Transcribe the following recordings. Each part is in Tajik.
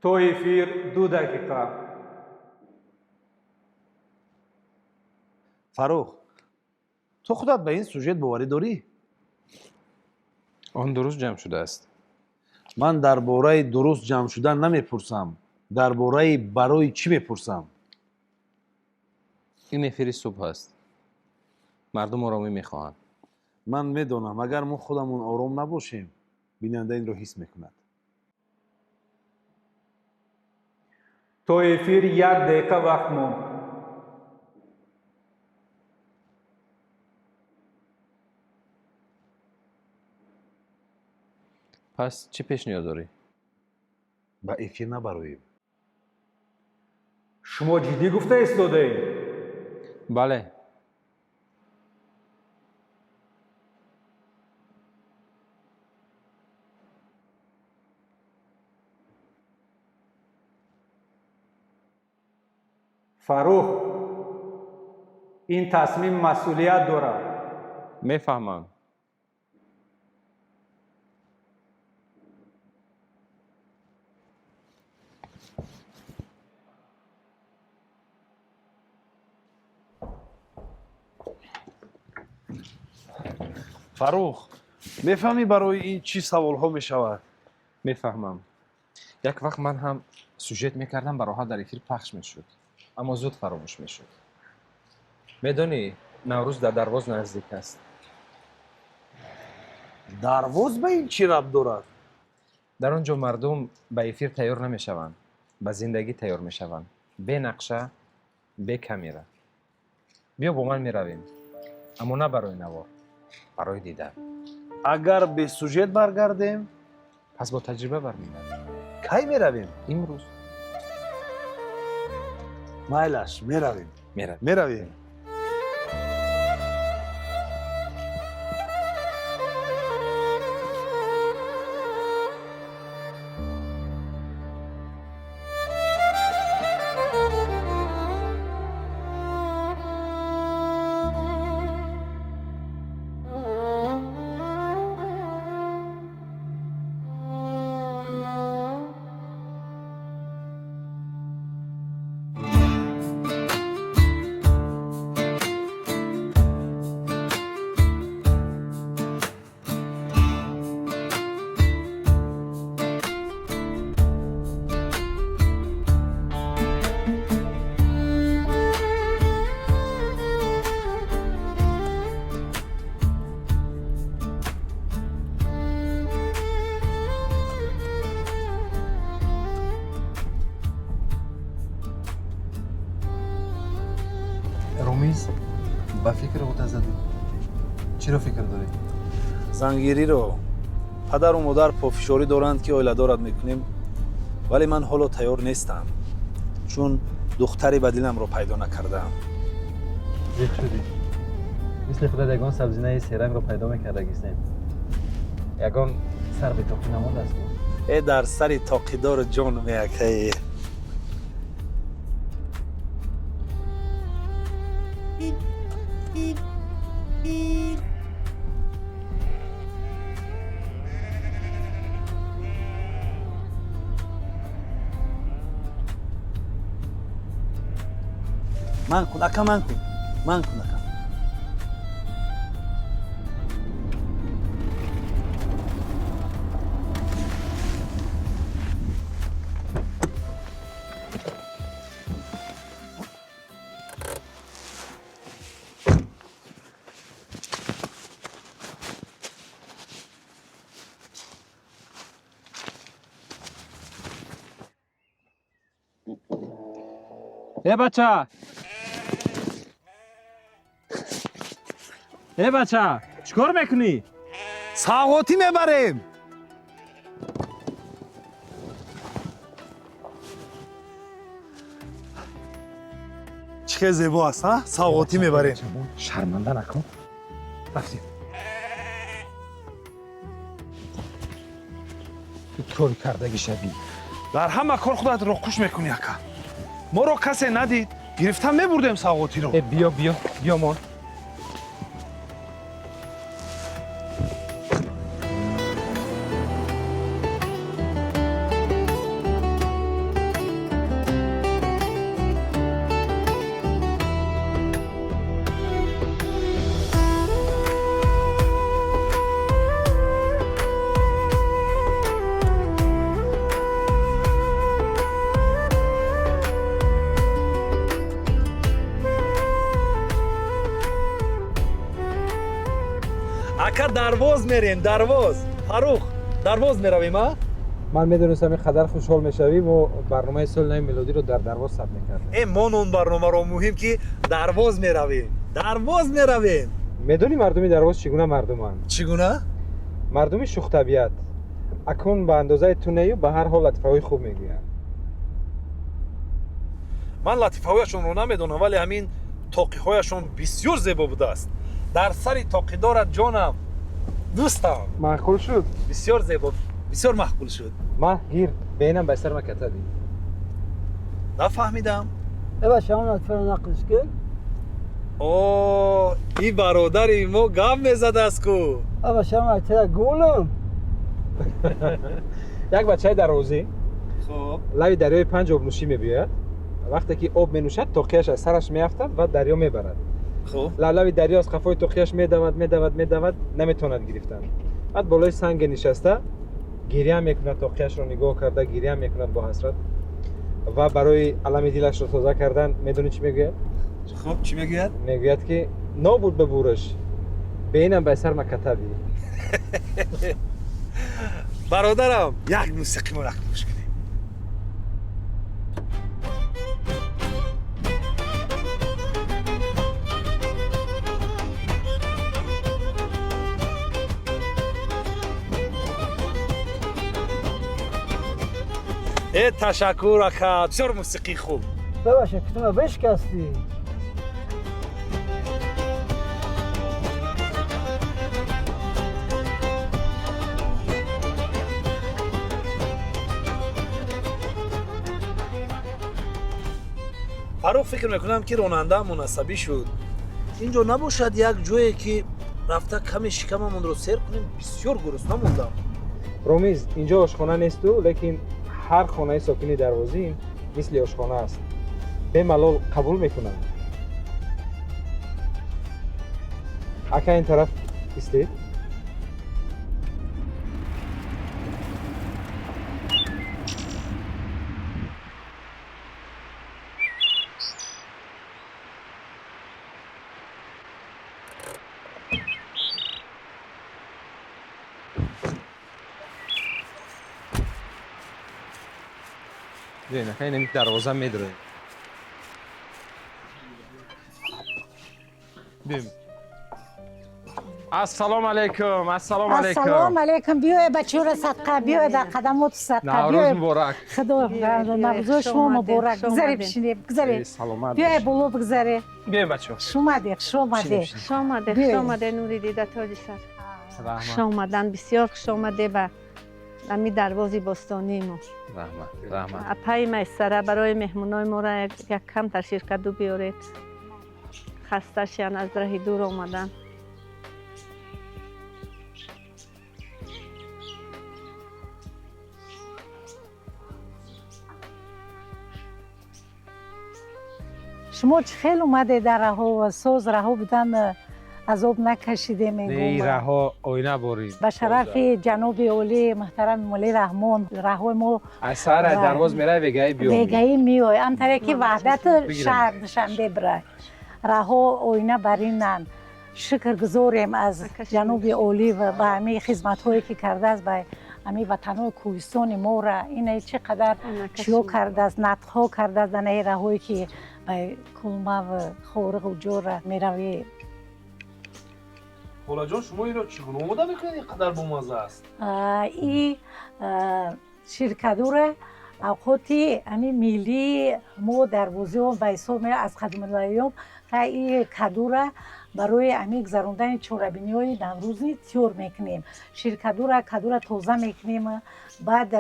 То эфир 2 дақиқа. Фаррух, ту худат ба ин сюжет боварӣ дорӣ? Он дуруст ҷамъ шудааст. Ман дар бораи дуруст ҷамъ шудан намепурсам, дар бораи барои чӣ мепурсам. Ин эфири субҳ аст, мардум оромӣ мехоҳанд. Ман медонам, агар мо худамон ором набошем, бинанда инро ҳис мекунад. То эфир 1 дақиқа вақт монд. Пас чӣ пешниҳод дорӣ? Ба эфир набароем. Шумо ҷиддӣ гуфта истодаед? Бале. Фаррух, ин тасмим масъулият дорад. Мефаҳмам. Фаррух, мефаҳмӣ, барои ин чӣ саволҳо мешавад? Мефаҳмам. Як вақт ман ҳам сюжет мекардам, бароҳат дар эфир пахш мешуд, аммо зуд фаромӯш мешуд. Медонӣ, Наврӯз дар Дарвоз наздик аст. Дарвоз ба ин чӣ рабт дорад? Дар он ҷо мардум ба эфир тайёр намешаванд, ба зиндагӣ тайёр мешаванд, бе нақша, бе камера. Биё, бо ман меравем, аммо на барои навор, барои дидан. Агар бе сюжет баргардем? Пас бо таҷриба бармегардем. Кай меравем? Имрӯз. Майлаш, меравем. Меравем. Меравем. Румиз, ба фикр ғӯта задӣ. Чиро фикр дорӣ? Зангириро. Падару модар пофишорӣ доранд, ки оиладорат мекунем, вале ман ҳоло тайёр нестам, чун духтаре ба диламро пайдо накардаам. Зиқ шудӣ. Мисли худат ягон сабзинаи серангро пайдо мекардагистем. Ягон сар бетоқӣ намондааст. Э, дар сари тоқидору ҷон меакае. Ман кун, ака, ман кун, ман кун, ака. Э, бача, э, бача, чӣ кор мекунӣ? Савғотӣ мебарем. Чӣ хел зебо аст, а? Савғотӣ мебарем. Шарманда накун. Рафтем. Ту кори кардагӣ шавӣ. Дар ҳама кор худатро хуш мекунӣ, ака. Моро касе надид, гирифта мебурдем савғотиро. Э, биё, биё, биё, мон. Ака, Дарвоз мерем, Дарвоз. Фарух, Дарвоз меравем, а? Ман медонистам, ин қадар хушҳол мешавӣ. Мо барномаи соли нави мелодиро дар Дарвоз сабт мекардем. Э, мон он барномаро, муҳим ки Дарвоз меравем, Дарвоз меравем. Медонӣ, мардуми Дарвоз чӣ гуна мардуманд? Чӣ гуна? Мардуми шӯхтабиат. Акун ба андозаи ту нею, ба ҳар ҳол латифаҳои хуб мегӯянд. Ман латифаҳояшонро намедонам, вале ҳамин тоқиҳояшон бисёр зебо будааст. Дар сари тоқидорат, ҷонам, дӯстам. Маъқул шуд? Бисёр зебо, бисёр маъқул шуд. Ма гир, бенам ба сарма катади. Нафаҳмидам. Эва, шамон латифаро нақлш кун. О, и бародари мо гап мезадааст ку. Эва, шамон латифара гулам. Як бачаи дарвозӣ Хуб. лаби дарёи Панҷ обнӯшӣ мебиёяд. Вақте ки об менӯшад, тоқияш аз сараш меафтад ва дарё мебарад. Хуб. Лаблаби дарё аз қафои тоқияш медавад, медавад, медавад, наметавонад гирифтан. Баъд болои санге нишаста гиря мекунад, тоқияшро нигоҳ карда гиря мекунад бо ҳасрат. Ва барои алами дилашро тоза кардан медонӣ чӣ мегӯяд? Хуб, чӣ мегӯяд? Мегӯяд ки нобуд ба бураш, беинам ба сарма катаби. Бародарам, як мусиқӣ мо як гӯш кунем. Э, ташаккур, ака, бисёр мусиқии хуб. Бебаша, кутума бишкастӣ. Фарух, фикр мекунам, ки ронандаамон асабӣ шуд. Ин ҷо набошад як ҷое, ки рафта каме шикамамонро сер кунем? Бисёр гурусна мондам. Ромиз, инҷо ошхона несту, лекин ҳар хонаи сокини Дарвозӣ мисли ошхона аст, бемалол қабул мекунанд. Ака, ин тараф истед. Биёин, ака, инами дарвоза медроем. Биёем. Ассалому алайкум, ассалому Ассалому алайкум. Алайкум. Биёе, бачора, садқа, биёе, дар қадамоту садқа. Наврӯз Биёе. муборак. Худо Наврӯзи шумо муборак. Гузаре, бишине, гузаре. Саломат. Биёе, боло бигзаре. Биёем, бачаҳо. Хуш омаде, хуш омаде. Хуш омаде, хуш Биёед. омаде, нури дида, тоҷи сар. Хуш Раҳмат. омадан, бисёр хуш омаде ба ами Дарвози бостонии мо. Раҳмат, раҳмат. Апаи Майсара, барои меҳмонои моро як камтар ширкаду биёред, хаста шиян, аз раҳи дур омадан. Шумо чӣ хел омаде дар раҳо? Соз раҳо будан, азоб накашиде, Не, мегӯм. раҳо оина борид. Ба шарафи ҷаноби олӣ муҳтарам Эмомалӣ Раҳмон раҳои мо. Аз саҳар аз Дарвоз меравӣ, вегаи биём. Вегаӣ меой, амтаре ки Ваҳдату Бигирам. шаҳр Душанбе бирай, раҳо оина баринанд. Шукр гузорем аз Ака, ҷаноби олӣ ва ба ҳамаи хизматҳое ки кардааст ба ҳамаи ватанҳои кӯҳистони мора. Ина чӣ қадар Анака чиё шумо. кардааст, нақдҳо кардааст анаи раҳое ки ба Кулмав, Хориғу ҷора меравӣ. Холаҷон, шумо инро чӣ гуна омода мекунед? Ин қадар бомазза аст. И ширкадура авқоти ҳами миллии мо дарвозиҳо ба ҳисоб меояд аз қадимулайём. И кадура барои ҳами гузарондани чорабиниҳои наврӯзӣ тиёр мекунем. Ширкадура, кадура тоза мекунем, баъд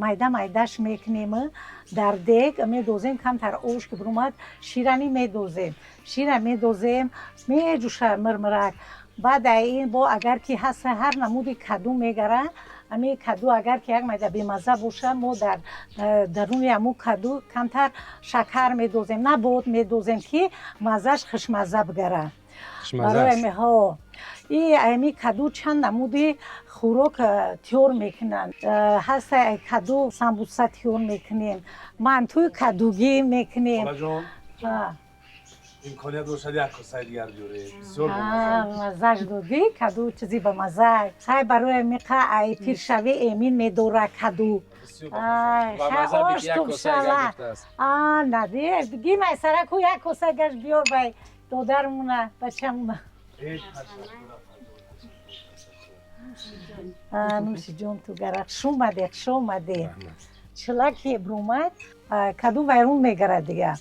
майда майдаш мекунем, дар дег медозем, камтар ош ки биромад, ширани медозем, шира медозем, меҷӯша мирмирак. Баъд ин бо агар ки ҳаст, ҳар намуди каду мегара. Ҳами каду агар ки як майда бемазза боша, мо дар даруни ҳамун каду камтар шакар медозем, набот медозем, ки маззаш хушмазза бигара. Барои ҳо и ами каду чанд намуди хӯрок тиёр мекунанд. Ҳаста каду самбуса тиёр мекунем, мантуи кадугӣ мекунем. Холаҷон. Имконият бошад, як косаи дигар биёред. Бисёр бомазза. Маззаш додӣ, каду чизи ба мазза. Хай, барои миқа ай пиршавӣ эмин медора каду. Бисёр Ай, Ба мазза хай, бит, як ош коса агар шава. гуфтааст. А, нади, ги майсара ку, як коса гаш биёр бай додармуна, бачамуна. Ҳеҷ ташаккур. А, нӯши ҷон ту гара. Хуш омаде, хуш омаде. Чила ки биромад, каду вайрон мегарад дига.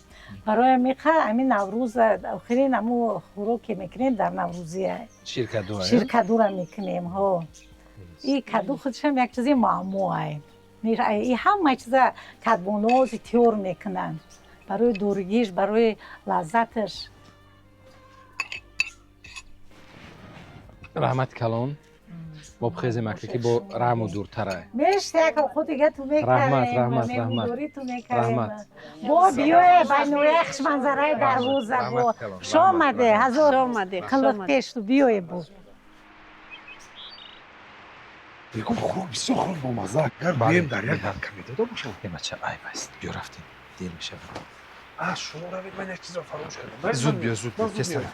Барои миқа ҳамин Наврӯз охирин ҳаму хӯроке мекунем дар Наврӯзия. Ширкаду. Ширкадура мекунем, ҳо. И каду худшам як чизи муаммоай. И ҳама чиза кадбонози тиёр мекунанд. Барои дургиш, барои лаззаташ. Раҳмати калон. Бо пхезем, акли ки бо раҳму дуртара. Мешта, як худ дига ту мекарем. Раҳмат, раҳмат, раҳмат. Меҳмондорӣ ту мекарем. Раҳмат. Бо биёе байноя хушманзараи дарвоза бо. Раҳмат калон. Хуш омаде, ҳазор Хуш омаде, хуш қилиқ омаде. пеш ту биёе бо. Бегум, хӯрок бисёр хӯрок бомазза. Агар бием, дар як данка медода бошад. Э, бача, айб аст. Биё, рафтем. Дер мешавад. А, шумо равед, ман як чизро фаромӯш кардам. Зуд биё, зуд биё, Ман зуд тез. меоям.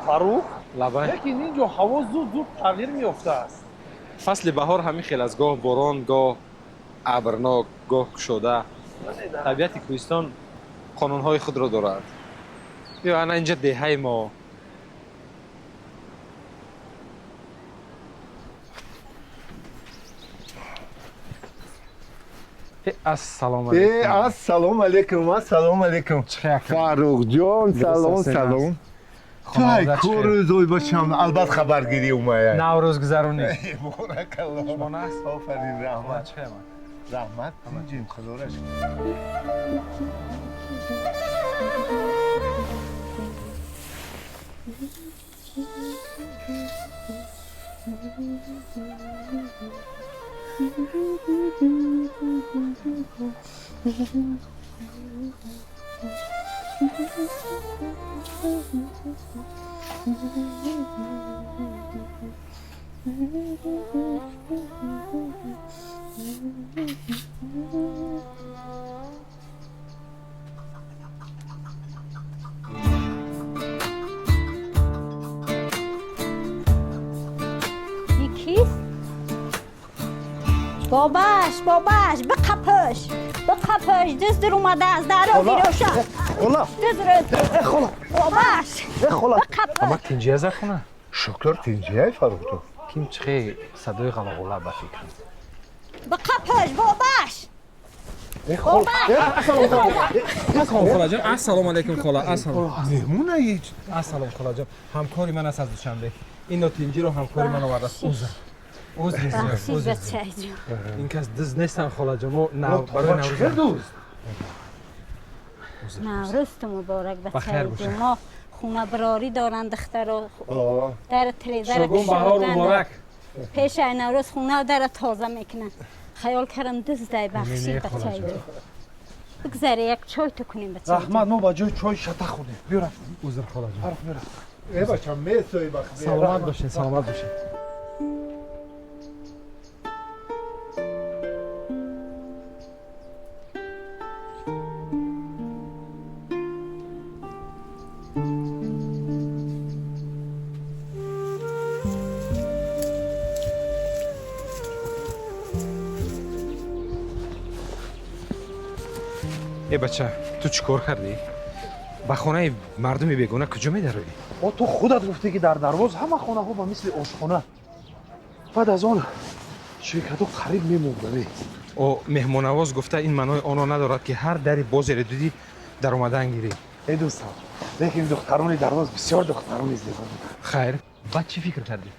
Фаррух, Лабай. лекин ин ҷо ҳаво зуд зуд тағйир меёфтааст. Фасли баҳор ҳамин хел аст: гоҳ борон, гоҳ абрнок, гоҳ кушода. Табиати кӯҳистон қонунҳои худро дорад. Ё, ана инҷа деҳаи мо. Э, ассалому Э, алайкум. Ассалому алайкум, ассалому алайкум. Фарруқҷон, салом, салом. Ту ай кӯрӯзой бошам, албат хабаргирӣ умая. Наврӯз гузаронӣ. Боракалло. Шумо наст? Офарин, раҳмат. Раҳмат, тинҷим, худоро шукр. Ин кист? Бобаш, бобаш, биқапӯш, биқапӯш, дузд омадааст, даро гирӯша. Хола, Дузд. э хола, Бобаш, э хола. биқапӯш. Амак, тинҷия за хона? Шукр, тинҷияй, Фарруқҷон. Ким чихе садои ғалағула ба фикрам. Биқапӯш, бобаш. Э хола. Ассалом, холаҷон, ассалому алайкум, хола, ассалом. Меҳмона ҳеҷ. Ассалом, холаҷон, ҳамкори ман аст аз Душанбе. Ино тинҷиро ҳамкори ман овардааст. Узр, узри зиёд. Бахшид, узри зиёд. бачаҷон. Ин кас дузд нестан, холаҷон, мо барои Чӣ Наврӯз. дӯст? Наврӯзту муборак, Ба хайр бачаҷон. бошед. Мо хонабарорӣ доранд духтаро. Дар телевизор Шогун баҳор муборак. Пеш ай Наврӯз хона дара тоза мекунанд. Хаёл кардам дуздай, бахшид, Не, не, холаҷон. бачаҷон. Бигзаре, як чой ту кунем, бачаҷон. Раҳмат, мо ба ҷои чой шата хӯрдем. Биё, рафтем. Узр, холаҷон. Фаррух, биё, рафтем. Э бачам, месои бахт. Саломат бошед, саломат бошед. Э бача, ту чӣ кор кардӣ? Ба хонаи мардуми бегона куҷо медароӣ? О, ту худат гуфтӣ, ки дар Дарвоз ҳама хонаҳо ба мисли ошхона. Баъд аз он Ширкатҳо қариб мемурданд. О, меҳмонавоз гуфта ин маънои онро надорад, ки ҳар дари бозере дидӣ, даромадан гирӣ. Э, дӯстам, лекин духтарони Дарвоз бисёр духтарони зебо буданд. Хайр, баъд чӣ фикр кардӣ?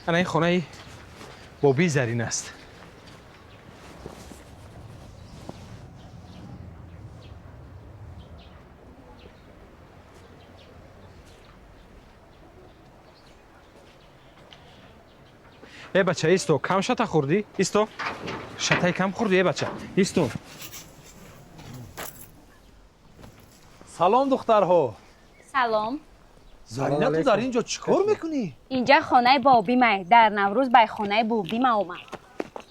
Ана ин хонаи бобии Зарин аст. Э, бача, исто, кам шата хӯрдӣ? Исто, шатаи кам хӯрдӣ. Э, бача, исто. Салом, духтарҳо. Салом. Зарина, ту дар ин ҷо чӣ кор мекунӣ? Инҷа хонаи бобимай, дар Наврӯз бай хонаи бубима омад.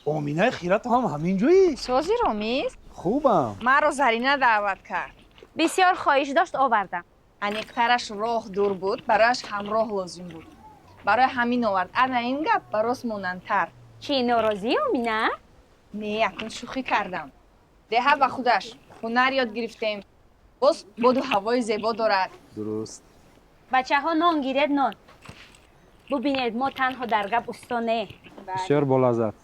Оминаи хира, ту ҳам ҳамин ҷоӣ? Сози, Ромиз? Хубам. Маро Зарина даъват кард. Бисёр хоҳиш дошт, овардам. Аниқтараш, роҳ дур буд, барояш ҳамроҳ лозим буд, барои ҳамин овард. Ана ин гап ба рост монандтар. Чӣ, норозӣ, Омина? Не, акун шӯхӣ кардам. Деҳа ба худаш ҳунар ёд гирифтем, боз боду ҳавои зебо дорад. Дуруст. Бачаҳо, нон гиред, нон. Бубинед, мо танҳо дар гап усто не. Бисёр болаззат.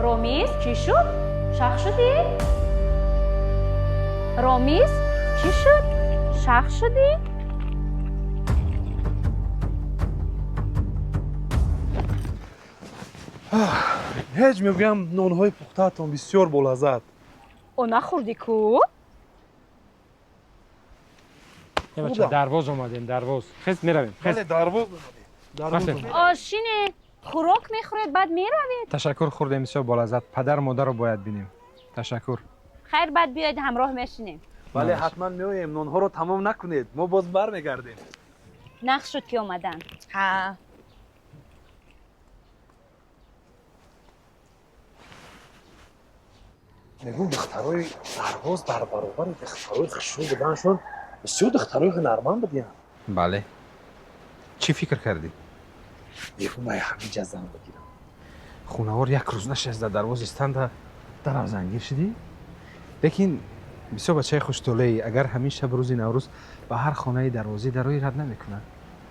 Ромиз, чӣ шуд, шах шудӣ? Ромиз, чӣ шуд, шах шудӣ? Ҳеҷ, мегӯям, нонҳои пухтаатон бисёр болаззат. О, нахӯрдӣ ку? Э, бача, Дарвоз омадем, Дарвоз. Хез, меравем, хез. Бале, Дарвоз омадем, Дарвоз. Рафтем. Ошине хӯрок мехӯред, баъд меравед. Ташаккур, хӯрдем, бисёр болаззат. Падару модарро бояд бинем. Ташаккур. Хайр, баъд биёед, ҳамроҳ мешинем. Бале, ҳатман меоем. Нонҳоро тамом накунед, мо боз бармегардем. Нағз шуд, ки омадан. Ҳа. Мегӯм, духтарои Дарвоз дар баробари духтарои хушрӯ буданашон бисёр духтарои ҳунарманд будиянд. Бале, чӣ фикр кардӣ? Мегӯм, ай ҳаминҷа зан бигирам. Хунавор як рӯз нашаст дар Дарвоз истанда, дарав зангир шудӣ. Лекин бисёр бачаи хуштолеӣ. Агар ҳамин шаб, рӯзи Наврӯз, ба ҳар хонаи дарвозӣ дарои, рад намекунад,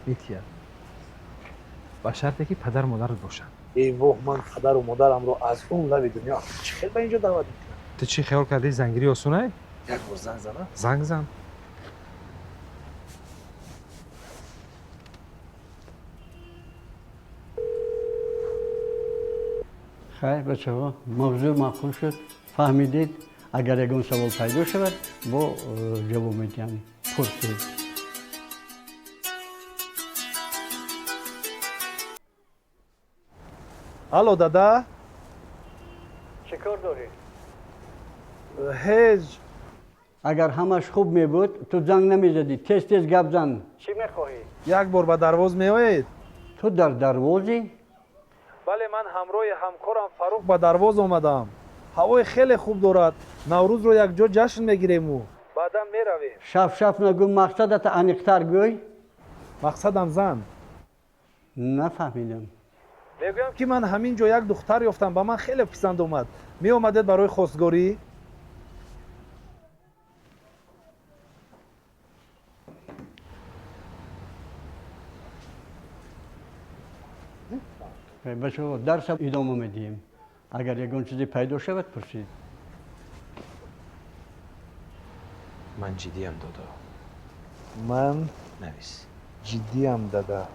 метиҳад, ба шарте ки падару модарат бошанд. Эй воҳ, ман падару модарамро аз он лаби дунё чӣ хел ба ин ҷо даъват мекунам? Ту чӣ хиёл кардӣ, зангирӣ осунай? Як бор занг занам. Занг зан. Хайр, бачаҳо, мавзӯъ маъқул шуд, фаҳмидед. Агар ягон савол пайдо шавад, бо ҷавоб медиҳам, пурсед. Алло, дада. Чӣ кор дорӣ? Ҳеҷ. Агар ҳамаш хуб мебуд, ту занг намезадӣ. Тез тез гап зан, чӣ мехоҳӣ? Як бор ба Дарвоз меоед? Ту дар Дарвозӣ? Бале, ман ҳамроҳи ҳамкорам Фаррух ба Дарвоз омадам. Ҳавои хеле хуб дорад. Наврӯзро якҷо ҷашн мегиремӯ баъдан меравем. Шаф шаф нагӯ, мақсадата аниқтар гӯй. Мақсадам зан. Нафаҳмидам. Мегӯям, ки ман ҳамин ҷо як духтар ёфтам, ба ман хеле писанд омад. Меомадед барои хостгорӣ? Бачаҳо, дарса идома медиҳем. Агар ягон чизе пайдо шавад, пурсед. Ман ҷиддиам, додо. Ман навис. Ҷиддиам, дада.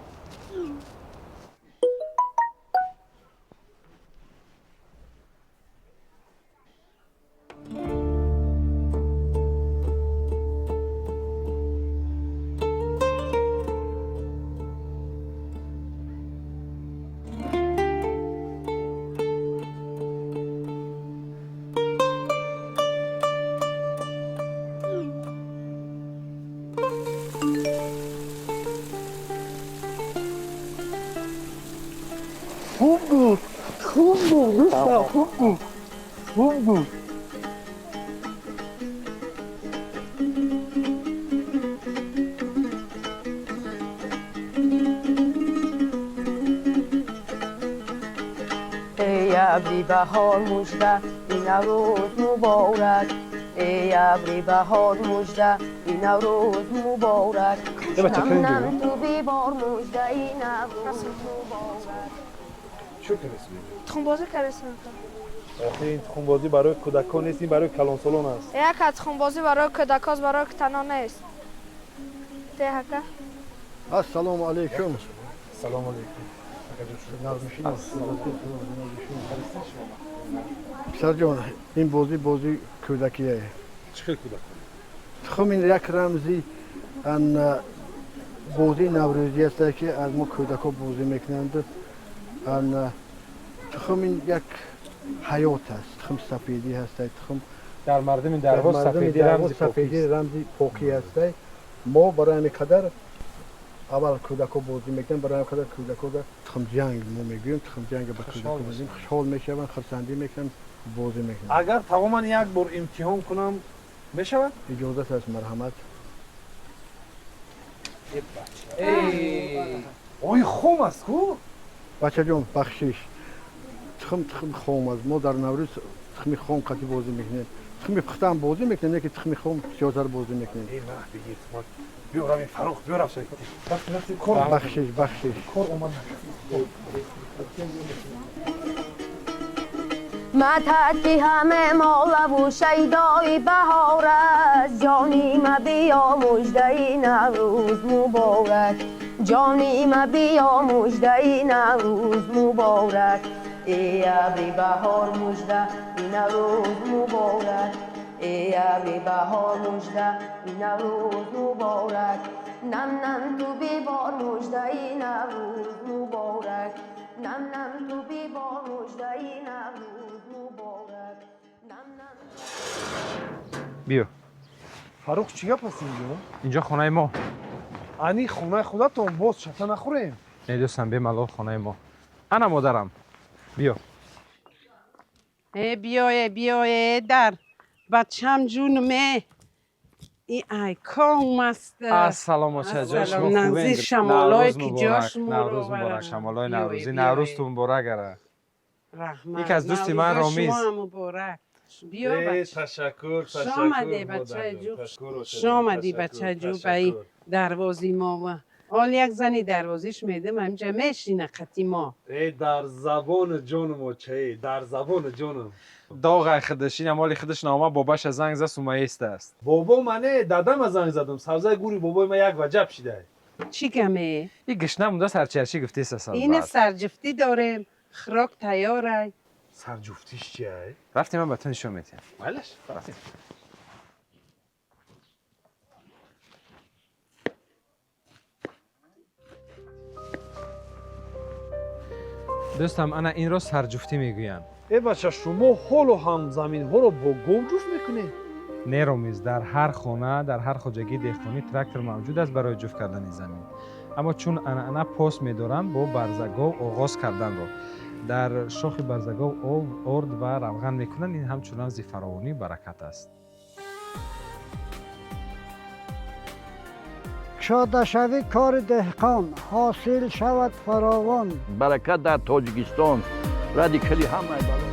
Хуб гуфт, хуб гуфт, дӯстам, хуб гуфт, хуб гуфт. Эй абри баҳор мужда, ин Наврӯз муборак. Эй абри баҳор мужда, ин Наврӯз муборак. Нам ту бибор мужда, ин Наврӯз муборак. Чӣ кардеси? Тухмбозӣ кардесам. Охи, ин тухмбозӣ барои кӯдакон нест, ин барои калонсолон аст. Яка, тухмбозӣ барои кӯдакост, барои китано нест. Те ака. Ассалому алайкум. Салому алайкум. Писарҷон, ин бозӣ бозии кӯдакие. Чӣ хел кӯдакон? Тухм ин як рамзи бозии наврӯзӣ аст, ки аз мо кӯдакҳо бозӣ мекунанд. Тухм ин як ҳаёт аст. Тухм сафедӣ ҳаст. Тухм дар мардуми Дарвоз сафедӣ рамзи покӣ аст. Мо барои ҳамин қадар аввал кӯдакҳо бозӣ мекунанд, барои ҳамин қадар кӯдакҳоро тухмҷанг мо мегӯем, тухмҷанг ба кӯдакҳо медиҳем, хушҳол мешаванд, хурсандӣ мекунанд, бозӣ мекунанд. Агар тавоман як бор имтиҳон кунам, мешавад? Иҷозат аст, марҳамат. Ой, хом аст ку? Бачаҷон, бахшиш. Тухм тухм хом аст. Мо дар Наврӯз тухми хом қатъи бозӣ мекунем. Тухми пухта ҳам бозӣ мекунем, лекин тухми хом бисёртар бозӣ мекунем. На, бигир. Биёрам, ин Фаррух, биёрам. Кор. Бахшиш, бахшиш. Кор омад. Мадҳад ки ҳама молаву шайдои баҳор аст, ҷонима биё, муждаи Наврӯз муборак. Ҷонима биё, муждаи Наврӯз муборак. Эй абри баҳор мужда, ин Наврӯз муборак. Эй абри баҳор мужда, ин Наврӯз муборак. Нам нам ту бибор муждаи Наврӯз муборак. Нам нам ту бибор муждаи Наврӯз муборак. Нам нам. Биё. Фаррух, чӣ гап аст инҷо? Инҷо хонаи мо. Ани хонаи худатон, боз чата нахӯрем. Не, дӯстам, бемалол, хонаи мо. Ана модарам, биё. Э, биёе, биёе, дар бачам, ҷунме, и ай ком аст. Ассалому очаҷон, шумо Нази шамолое ки ҷош. Наврӯз муборак, шамолои наврӯзӣ, наврӯзту муборак, ара. Раҳмат. Яке аз дӯсти ман, Ромиз. Муборак, биё. Ташаккур. Шомаде, бачаҷу, шомади, бачаҷу, ба и дарвози мова. Ҳол як зани дарвозиш медам, ҳаминҷа мешина қати мо. Э, дар забони ҷонум, очае, дар забони ҷонум. Доғай худаш, ин амоли худаш наома, бобаша занг за, сумаеста аст. Бобо мане, дадама занг задам, сабзаи гури бобои ма як ваҷаб шидай. Чӣ гаме? И гишна мунда, сарчарчӣ гуфтеса. Ина сарҷуфтӣ дорем, хӯрок тайёрай. Сарҷуфтиш чиай? Рафтем, ман ба ту нишон медиҳам. Майлаш, рафтем. Дӯстам, ана инро сарҷуфтӣ мегӯянд. Э, бача, шумо ҳоло ҳам заминҳоро бо гов ҷуфт мекунед? Не, Ромиз, дар ҳар хона, дар ҳар хоҷагии деҳқонӣ трактор мавҷуд аст барои ҷуфт кардани замин, аммо чун анъана пос медорам бо барзагов оғоз карданро. Дар шохи барзагов об, орд ва равған мекунанд, ин ҳамчун рамзи фаровонӣ, баракат аст. Кушодашавӣ кори деҳқон, ҳосил шавад фаровон. Баракат дар Тоҷикистон, радикали ҳамаи бало.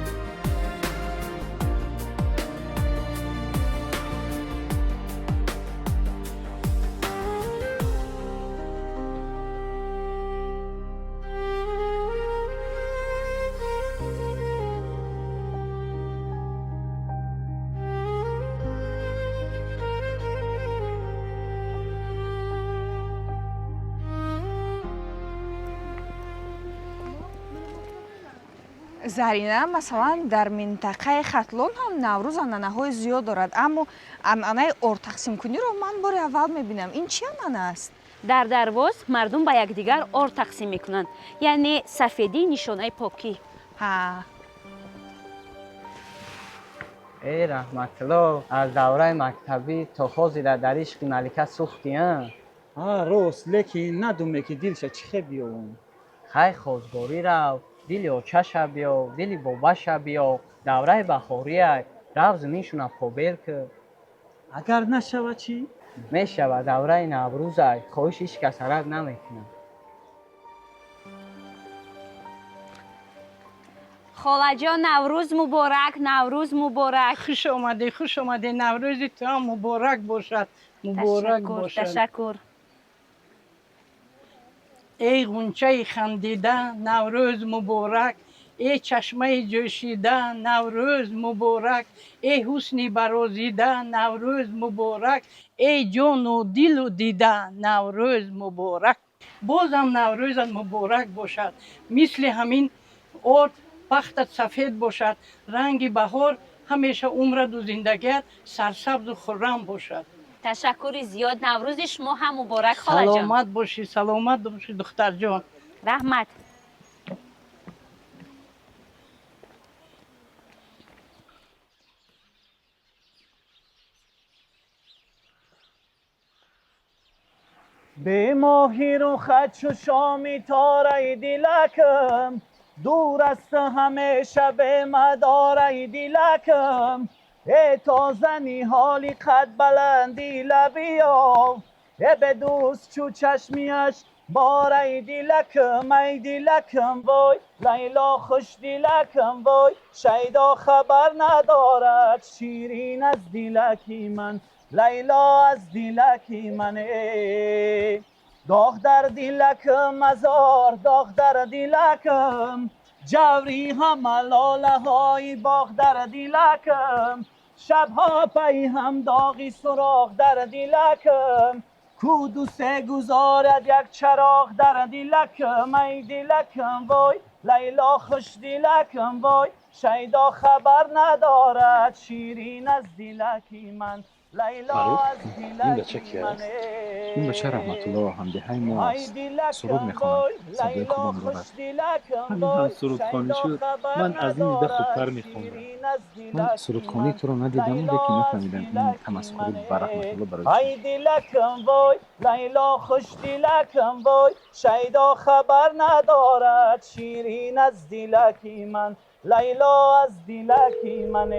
Зарина, масалан, дар минтақаи Хатлон ҳам Наврӯз анъанаҳои зиёд дорад, аммо анъанаи ордтақсимкуниро ман бори аввал мебинам. Ин чӣ анъана аст? Дар Дарвоз мардум ба якдигар орд тақсим мекунанд, яъне сафедӣ нишонаи покӣ. Ҳа. Э, Раҳматулло, аз давраи мактабӣ то ҳозира дар ишқи Малика сӯхтӣ, а? Ҳа, рост, лекин надуме, ки дилша чӣ хел биёвум. Хай, хозгорӣ рав. Дили очаша биё, дили бобаша биё, давраи баҳория, рав зиминшуна побел ки. Агар нашава чӣ? Мешава, давраи наврӯзай, хоҳиш ҳеҷ кас рад намекунад. Холаҷон, Наврӯз муборак, Наврӯз муборак! Хуш омадӣ, хуш омадӣ. Наврӯзи ту ҳам муборак бошад, муборак бошад. Ташаккур. Эй ғунчаи хандида, Наврӯз муборак! Эй чашмаи ҷӯшида, Наврӯз муборак! Эй ҳусни барозида, Наврӯз муборак! Эй ҷону дилу дида, Наврӯз муборак! Бозам Наврӯзат муборак бошад. Мисли ҳамин орд бахтат сафед бошад, ранги баҳор ҳамеша умраду зиндагият сарсабзу хуррам бошад. Ташаккури зиёд, Наврӯзи шумо ҳам муборак, холаҷон. Саломат бошӣ, саломат бошӣ, духтарҷон. Раҳмат. Бемоҳи рухат чу шоми тораи дилакам, дур аст ҳамеша бемадораи дилакам. Э тоза ниҳоли қад баланди лабиёв, э бедӯст чу чашмиаш бораи дилакам. Ай дилакам вой, Лайло хуш дилакам вой, шайдо хабар надорад ширин аз дилаки ман, Лайло аз дилаки ман. Доғ дар дилакам азор, доғ дар дилакам, ҷаври ҳама лолаҳои боғ дар дилакам, шабҳо пайи ҳам доғи суроғ дар дилакам, ку дусе гузорад як чароғ дар дилакам. Ай дилакам вой, Лайло хуш дилакам вой, шайдо хабар надорад ширин аз дилаки ман, Лайло аз Ин бача дилаки ки ман. аст? Ин бача Раҳматулло ҳамдеҳаи мо Ай аст. дилакам Суруд мехонад, вой, садои Лайло хубам хуш дорад. дилакам Ҳамин ҳам вой, сурудхонӣ шайдо шуд. хабар Ман аз ин дида надорад хубтар мехондам. ширин аз Ман дилаки сурудхонии ман, туро надидаму, Лайло лекин аз нафаҳмидам ин дилаки тамасхурӣ ман. ба Раҳматулло барои чӣ. Ай дилакам вой, Лайло хуш дилакам вой, шайдо хабар надорад ширин аз дилаки ман, Лайло аз дилаки ман.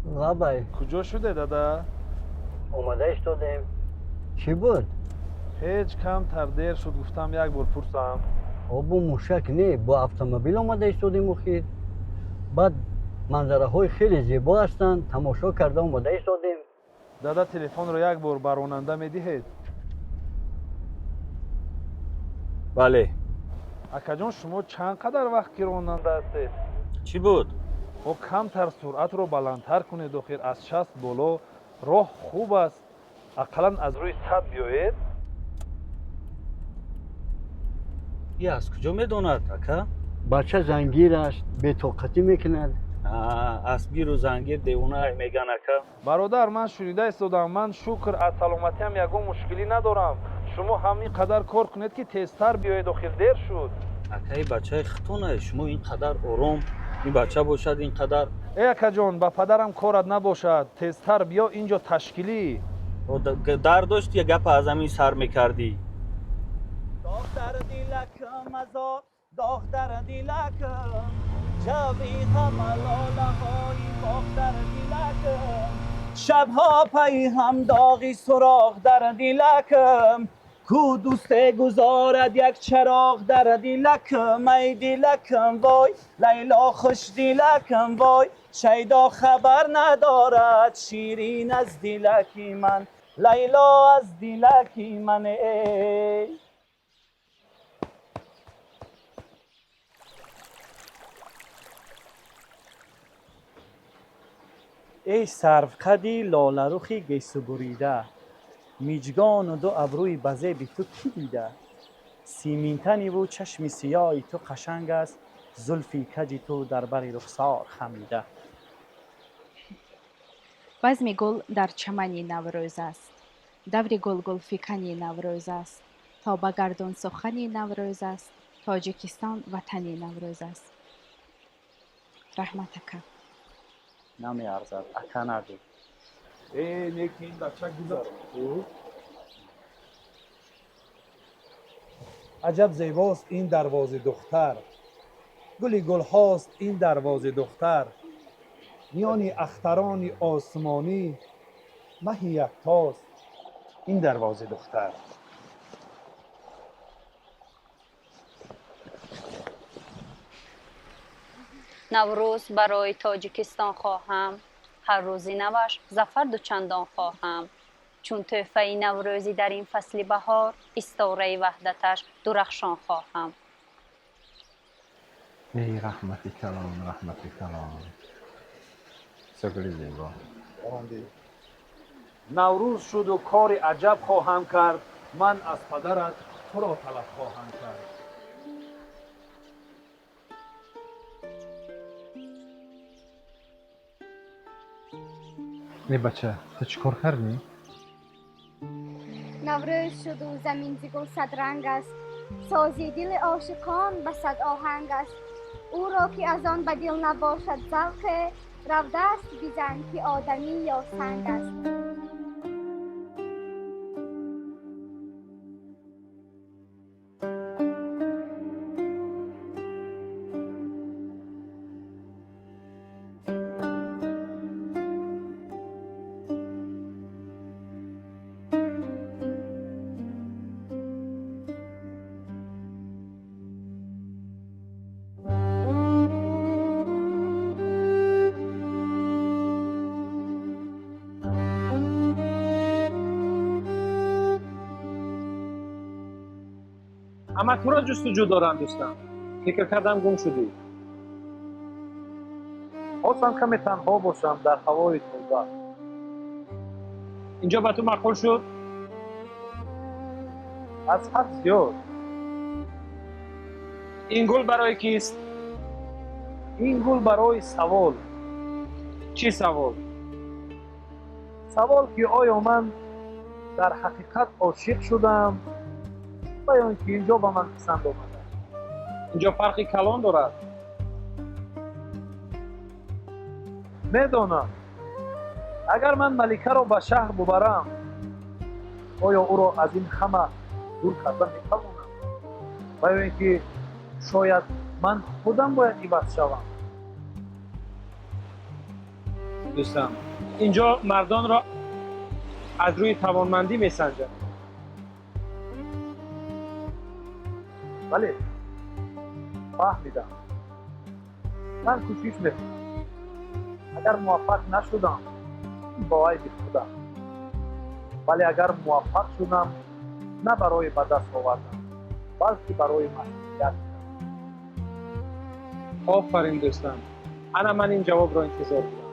Лабай. Куҷо шуде, дада? Омада истодем. Чӣ буд? Ҳеҷ, камтар дер шуд, гуфтам як бор пурсам. О, бо мушак не, бо автомобил омада истодем охир. Баъд манзараҳои хеле зебо ҳастанд, тамошо карда омада истодем. Дада, телефонро як бор ба ронанда медиҳед? Бале. Акаҷон, шумо чанд қадар вақт ки ронанда ҳастед? Чӣ буд? О, камтар суръатро баландтар кунед охир, аз 60 боло роҳ хуб аст, ақаллан аз рӯи 100 биёед. И аз куҷо медонад, ака? Бача зангир аст, бетоқатӣ мекунад. Аспгиру зангир девона меган, ака. Бародар, ман шунида истодам. Ман, шукр, аз саломатиам ягон мушкилӣ надорам. Шумо ҳамин қадар кор кунед, ки тезтар биёед, охир дер шуд. Акаи бачаи хитонае, шумо ин қадар ором, ин бача бошад ин қадар. Э, акаҷон, ба падарам корат набошад, тезтар биё, ин ҷо ташкилӣ. Дар дошт, я гапа аз ҳамин сар мекардӣ. Доғ дар дилакам азор, доғ дар дилакам, ҷаври ҳама лолаҳои боғ дар дилакам, шабҳо пайи ҳам доғи суроғ дар дилакам, ку дӯсте гузорад як чароғ дар дилакам. Ай дилакам вой, Лайло хуш дилакам вой, шайдо хабар надорад ширин аз дилаки ман, Лайло аз дилаки ман. Эй. Эй сарвқади лоларухи гесубурида, миҷгону ду абрӯи ба зеби ту кӣ дида? Симинтаниву чашми сиёҳи ту қашанг аст, зулфи каҷи ту дар бари рухсор хамида. Базми гул дар чамани Наврӯз аст, даври гулгулфикани Наврӯз аст, то ба гардун сухани Наврӯз аст, Тоҷикистон ватани Наврӯз аст. Раҳмат, ака. Намеарзад, ака, нагӯ. Э, неки ин бача гузар. Аҷаб зебост ин дарвози духтар, гули гулҳост ин дарвози духтар, миёни ахтарони осмонӣ маҳи яктост ин дарвози духтар. Наврӯз барои Тоҷикистон хоҳам, ҳар рӯзи наваш зафар дучандон хоҳам, чун тӯҳфаи наврӯзӣ дар ин фасли баҳор истораи ваҳдаташ дурахшон хоҳам. Эй, раҳмати калон, раҳмати калон, бисёр зебо. Наврӯз шуду кори аҷаб хоҳам кард, ман аз падарат туро талаб хоҳам кард. Э, бача, ту чӣ кор кардӣ? Наврӯз шуду замин зи гул садранг аст, сози дили ошиқон ба сад оҳанг аст. Ӯро ки аз он ба дил набошад завқе, равдааст бизан ки одамӣ ё санг аст. Ама туро ҷустуҷӯ дорам, дӯстам. Фикр кардам, гум шудӣ. Хостам каме танҳо бошам дар ҳавои тоза. Инҷо ба ту маъқул шуд? Аз ҳад зиёд. Ин гул барои кист? Ин гул барои савол. Чӣ савол? Савол, ки оё ман дар ҳақиқат ошиқ шудам ва ё ин ки инҷо ба ман писанд омада. Инҷо фарқи калон дорад. Медонам, агар ман Маликаро ба шаҳр бубарам, оё ӯро аз ин ҳама дур карда метавонам ва ё ин ки шояд ман худам бояд иваз шавам? Дӯстам, инҷо мардонро аз рӯи тавонмандӣ месанҷанд. Бале, фаҳмидам. Ман кӯшиш мекунам. Агар муваффақ нашудам, бо айби худам, вале агар муваффақ шудам, на барои ба даст овардан, балки барои масъулият. Офарин, дӯстам, ана ман ин ҷавобро интизор будам.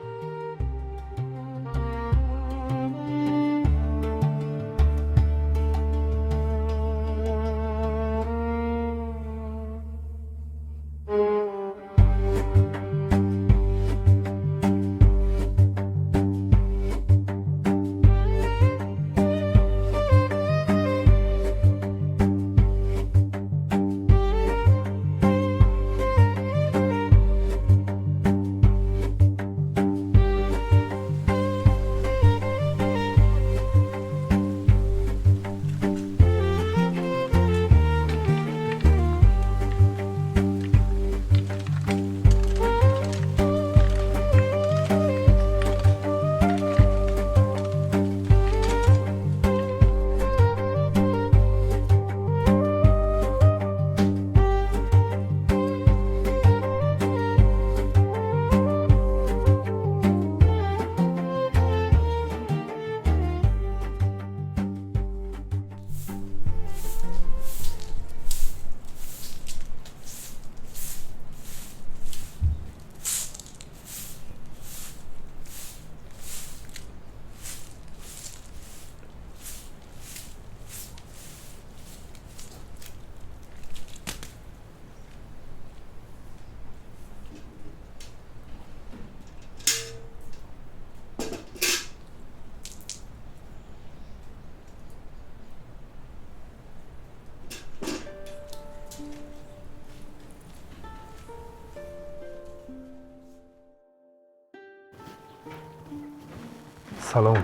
Салом.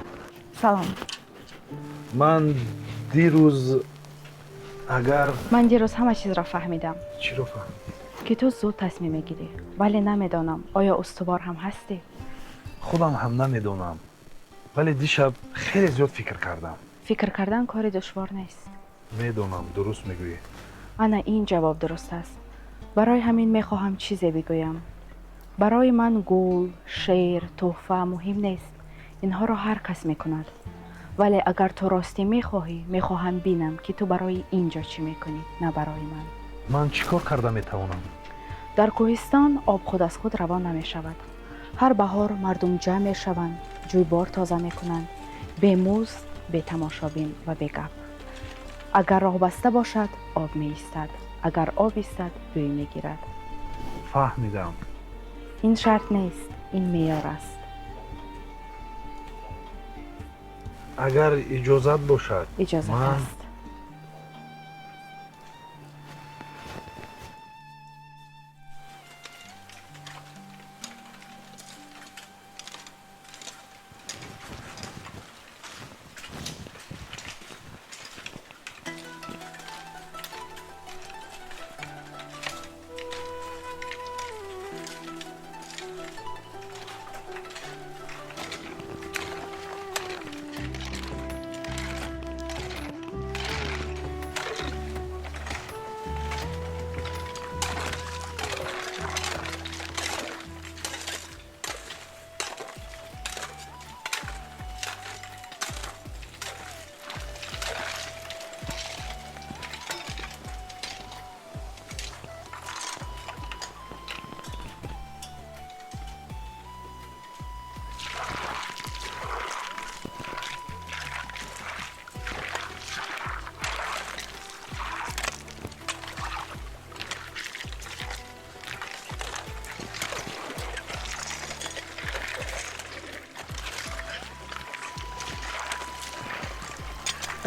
Салом. Ман дирӯз агар Ман дирӯз ҳама чизро фаҳмидам. Чиро фаҳмидӣ? Ки ту зуд тасмим мегирӣ, вале намедонам, оё устувор ҳам ҳастӣ. Худам ҳам намедонам, вале дишаб хеле зиёд фикр кардам. Фикр кардан кори душвор нест. Медонам, дуруст мегӯӣ. Ана ин ҷавоб дуруст аст. Барои ҳамин мехоҳам чизе бигӯям. Барои ман гул, шеър, тӯҳфа муҳим нест. Инҳоро ҳар кас мекунад. Вале агар ту ростӣ мехоҳӣ, мехоҳам бинам, ки ту барои ин ҷо чӣ мекунӣ, на барои ман. Ман чӣ кор карда метавонам? Дар кӯҳистон об худ аз худ равон намешавад. Ҳар баҳор мардум ҷамъ мешаванд, ҷӯйбор тоза мекунанд, бемузд, бетамошобин ва бегап. Агар роҳ баста бошад, об меистад. Агар об истад, бӯй мегирад. Фаҳмидам. Ин шарт нест, ин меъёр аст. Агар иҷозат бошад. Иҷозат аст.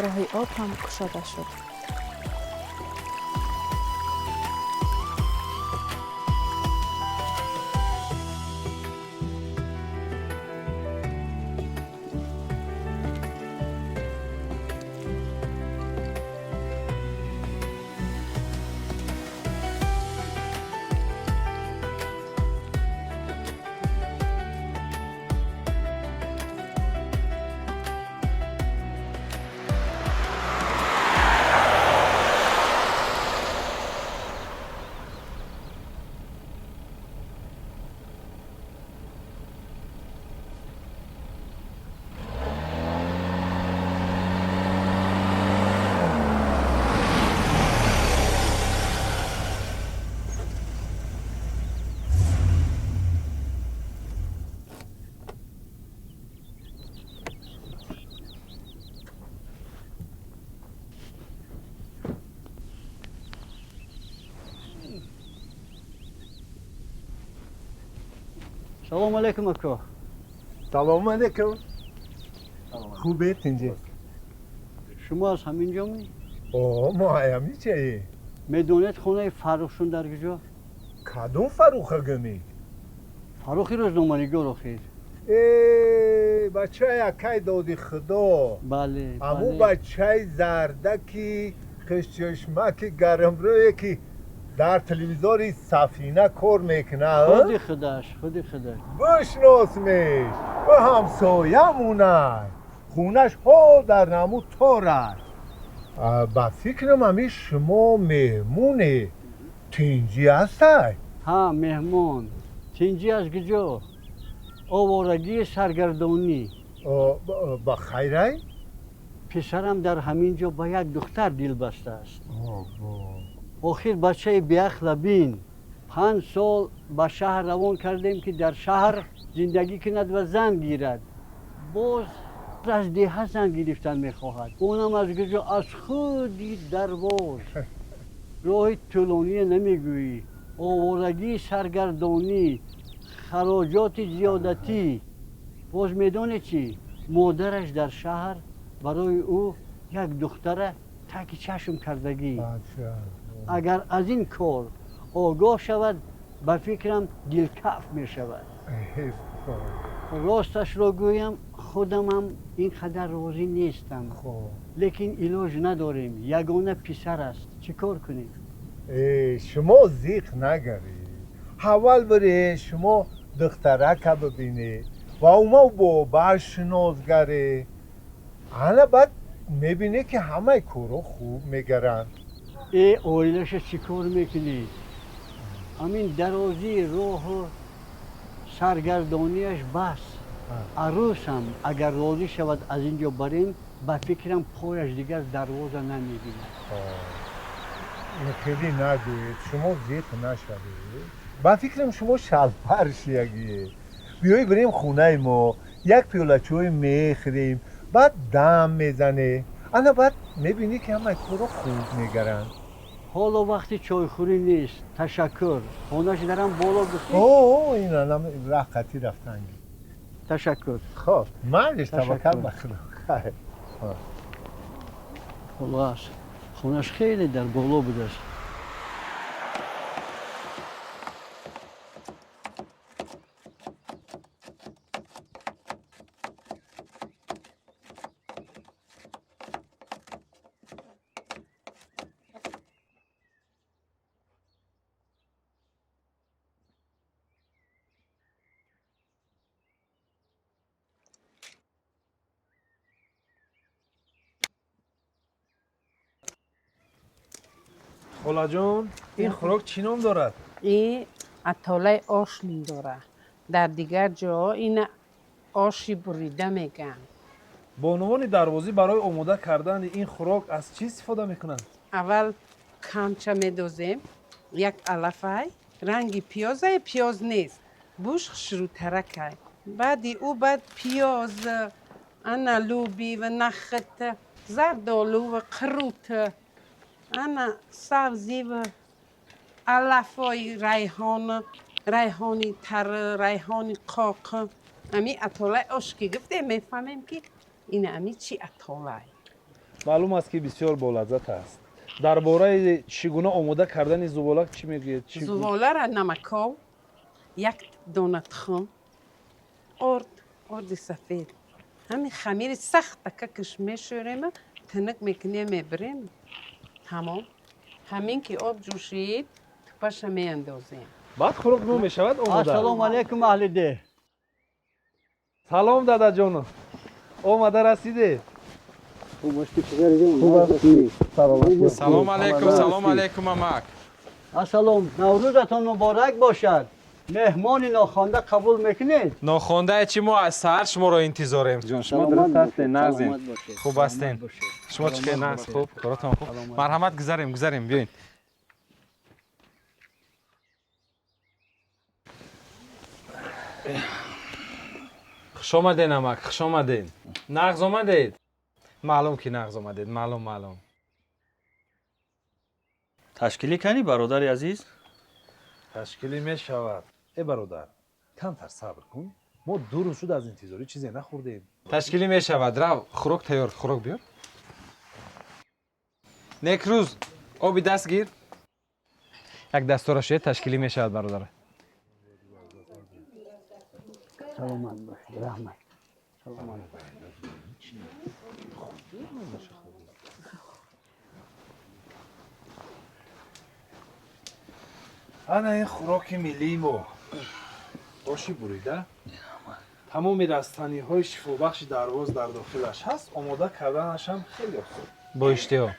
Роҳи об ҳам кушода шуд. Салом алейкум, ако. Салом алейкум. Хубед, инҷи? Шумо аз ҳамин ҷо ми? О, мо ҳаминҷаем. Медонед хонаи Фаррухшон дар куҷо? Кадом Фарруха гумӣ? Фаррухи рӯзноманигор охир. Э, бачаи акай доди худо. Бале. Аму бачаи зардаки хушчашмаки гармрӯе ки дар телевизори Сафина кор мекунад? Худи худаш, худи худаш. Бишносмеш, ба ҳамсоямонай. Хунаш ҳо дар наму торай. Ба фикрам, ҳами шумо меҳмоне. Тинҷӣ ҳастай? Ҳа, меҳмон. Тинҷӣ аз куҷо? Овораги, саргардонӣ. Ба хайрай? Писарам дар ҳамин ҷо ба як духтар дил бастааст. Охир бачаи беақла бин. 5 сол ба шаҳр равон кардем, ки дар шаҳр зиндагӣ кунад ва зан гирад. Боз аз деҳа зан гирифтан мехоҳад. Онам аз куҷо? Аз худи Дарвоз. Роҳи тӯлоние намегӯӣ, овораги, саргардонӣ, хароҷоти зиёдатӣ. Боз медонед чӣ? Модараш дар шаҳр барои ӯ як духтара таки чашм кардагӣ. Агар аз ин кор огоҳ шавад, ба фикрам, дилкаф мешавад. Росташро гӯям. Худамам ин қадар розӣ нестам, лекин илоҷ надорем, ягона писар аст, чӣ кор кунем? Шумо зиқ нагаред, аввал бире шумо духтарака бибинед ва ума бобаш шинос гаред, ана баъд мебинед, ки ҳамаи корҳо хуб мегаранд. Э, оилаша чӣ кор мекунед? Ҳамин дарозии роҳу саргардонияш бас. Арӯсам агар розӣ шавад, аз ин ҷо барем, ба фикрам, пояш дигар Дарвоза намебинад. Хеле нагӯед, шумо зиқ нашавед. Ба фикрам, шумо шалпар шиягиед. Биёй бирем хонаи мо, як пиёла чой мехӯрем, баъд дам мезанед, ана баъд мебинӣ, ки ҳамаи корро хуб мегаранд. Ҳоло вақти чойхӯрӣ нест, ташаккур. Хонаш дарам боло гуфтӣ? О, ин анам раҳ қатӣ рафтанги. Ташаккур. Хоб, майлиш, таваккал ба Худо, хайр. Хулос, хонаш хеле дар боло будааст. Холаҷон, ин хӯрок чӣ ном дорад? Ин атолаи ош ном дорад. Дар дигар ҷоҳо ина оши бурида мегӯянд. Бонувони Дарвозӣ барои омода кардани ин хӯрок аз чӣ истифода мекунанд? Аввал камча медозем, як алафай ранги пиёзае, пиёз нест, бӯш хушрӯтаракай. Баъди ӯ баъд пиёз, ана луби ва нахт, зардолу ва қурут, ана сабзӣ ва алафҳои райҳон, райҳони тар, райҳони қоқ. Ами атолаи ош ки гуфтем, мефаҳмем, ки ин ами чӣ атолай. Маълум аст, ки бисёр болаззат аст. Дар бораи чӣ гуна омода кардани зуволак чӣ мегӯед? Зуволара намаков, як дона тухм, орд, орди сафед, ҳамин хамири сахта какаш мешӯрема, тинук мекунем, мебирем, тамом. Ҳамин ки об ҷӯшид, тупаша меандозем. Баъд хӯрок мо мешавад омода. Ассалому алайкум, аҳли деҳ. Салом, дадаҷоно, омада расидед. Салом алайкум, салом алайкум, амак. Ассалом, наврӯзатон муборак бошад. Меҳмони нохонда қабул мекунед? Нохондае чи, мо аз саҳар шуморо интизорем. Ҷон, шумо дуруст ҳастед, нағзем, хуб ҳастен? Шумо чӣ хел, нағз, хуб, коротон хуб? Марҳамат, гузарем, гузарем, биёед. Хуш омаден, амак, хуш омаден. Нағз омадед, маълум ки нағз омадед, маълум, маълум. Ташкилӣ кани, бародари азиз? Ташкилӣ мешавад. Э, бародар, камтар сабр кун, мо 2 рӯз шуд аз интизорӣ чизе нахӯрдем. Ташкилӣ мешавад, рав, хӯрок тайёр, хӯрок биёр. Некрӯз, оби даст гир, як дастора шуед, ташкилӣ мешавад, бародар. Саломат бошед, раҳмат, саломат. Ана ин хӯроки миллии мо, оши бурида. Тамоми растаниҳои шифобахши Дарвоз дар дохилаш ҳаст, омода карданашам хеле осон. Бо иштиҳо.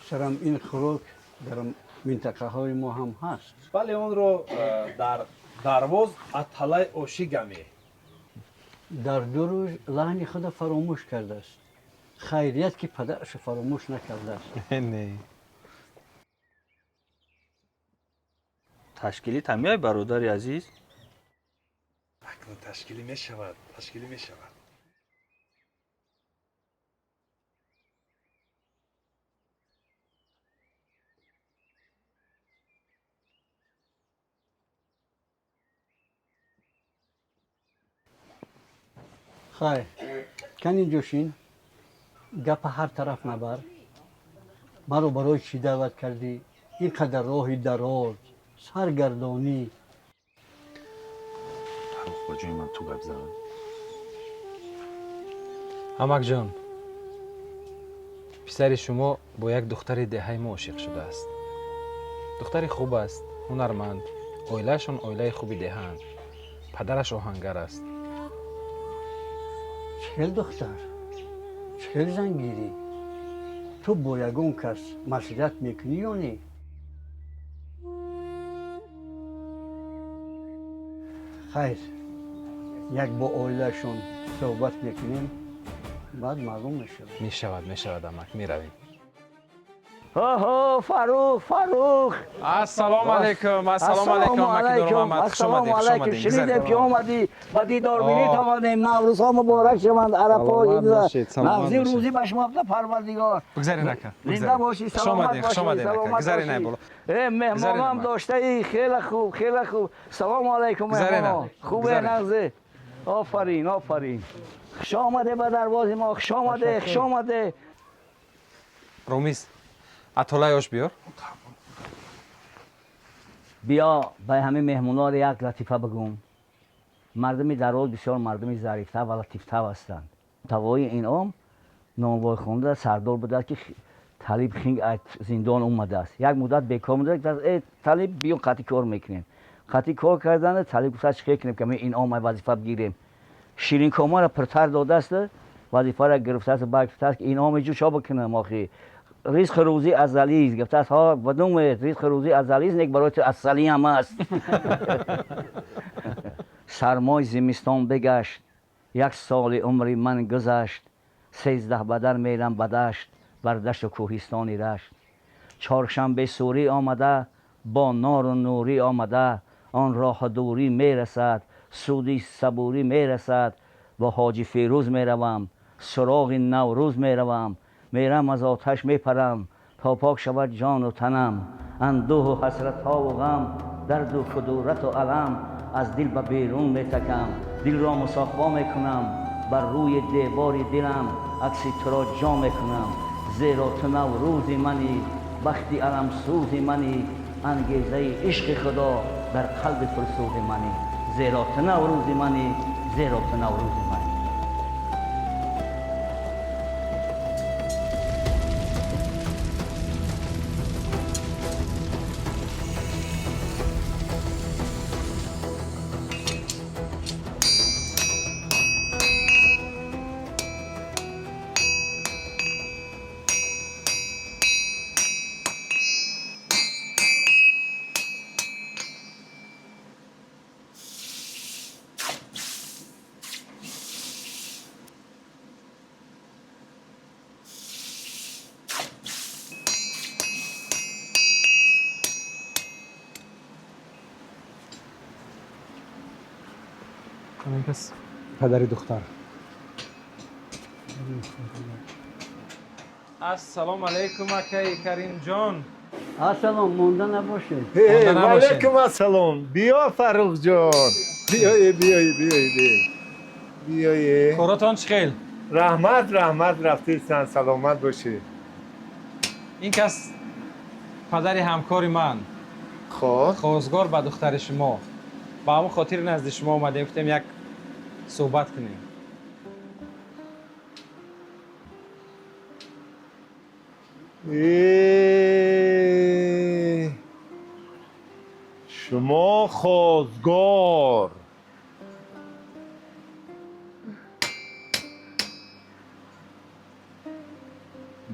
Сарам, ин хӯрок дар минтақаҳои мо ҳам ҳаст? Бале, онро дар Дарвоз аталай оши гаме. Дар 2 рӯз лаҳни худа фаромӯш кардааст. Хайрият, ки падарашо фаромӯш накардааст. Не. Ташкилӣ тамиай, бародари азиз? Акнун ташкилӣ мешавад, ташкилӣ мешавад. Хайр, кан инҷо шин, гапа ҳар тараф набар. Маро барои чӣ даъват кардӣ? Ин қадар роҳи дароз, саргардонӣ. Фаррух, ба ҷои ман ту гап зан. Амакҷон, писари шумо бо як духтари деҳаи мо ошиқ шудааст. Духтари хуб аст, ҳунарманд, оилаашон оилаи хуби деҳаанд, падараш оҳангар аст. Чӣ хел духтар, чӣ хел зангирӣ? Ту бо ягон кас маслиҳат мекунӣ ё не? Хайр, як бо оилаашон суҳбат мекунем, баъд маълум мешавад. Мешавад, мешавад, амак, меравем. Ҳо, Фаррух, Фаррух! Ассалому алайкум, ассалому алайкум, амаки Нурмуҳаммад, хуш омадед, хуш омадед. Шунидем ки омадӣ, ба дидорбинит омадем. Наврӯзҳо муборак шаванд, арафо, нағзи рӯзӣ ба шумо буда, Парвардигор. Бигзаред, ака. Зинда бошӣ, саломат хуш омадед, ака. Гузаред, ай боло. Э, меҳмонам доштаӣ, хеле хуб, хеле хуб. Салому алайкум, меҳмоно. Хубе, нағзе? Офарин, офарин. Хуш омаде ба дарвози мо, хуш омаде, хуш омаде. Ромиз, атолаи ош биёр. Биё ба ҳамин меҳмонҳоро як латифа бигӯм. Мардуми Дарвоз бисёр мардуми зарифтар ва латифтар ҳастанд. Тавои инъом нонвойхонда сардор будааст, ки Талиб Хинг аз зиндон омадааст. Як муддат бекор мудааст, э, Талиб, биё, қатъи кор мекунем. Қатъи кор карданд. Талиб гуфтааст, чӣ кунем, ки инъом вазифа бигирем? Ширинкомаро пуртар додааст, вазифаро гирифтааст. Баъд гуфтааст, ки инъоми ҷу чо бикунам охи? Ризқи рӯзӣ азалист. Гуфтааст, ҳо, бидумед, ризқи рӯзӣ азалист, нек барои ту асалӣ ҳам аст. Сармои зимистон бигашт, як соли умри ман гузашт, 13 бадар мерам ба дашт, бар дашту кӯҳистони Рашт. Чоршанбе Сурӣ омада, бо нору нурӣ омада, он роҳу дурӣ мерасад, суди сабурӣ мерасад. Бо Ҳоҷи Фирӯз меравам, суроғи Наврӯз меравам, мерам, аз оташ мепарам, то пок шавад ҷону танам. Андӯҳу ҳасратҳову ғам, дарду кудурату алам аз дил ба берун метакам, дилро мусоффо мекунам, бар рӯи девори дилам акси туро ҷо мекунам, зеро ту Наврӯзи манӣ, бахти аламсӯзи манӣ, ангезаи ишқи Худо дар қалби пурсӯзи манӣ, зеро ту Наврӯзи манӣ, зеро ту Наврӯзи манӣ. Ин кас падари духтар. Ассалому алайкум, акаи Каримҷон. Ассалом, монда набошед. Ваалайкум ассалом, биё, Фаррухҷон, биёе, биёе, биёе, биёе, биёе. Коротон чӣ хел? Раҳмат, раҳмат, рафтесан, саломат бошед. Ин кас падари ҳамкори ман. Хоб. Хозгор ба духтари шумо. Ба ҳамон хотир назди шумо омадем, гуфтем, як суҳбат кунем. Э, шумо хозгор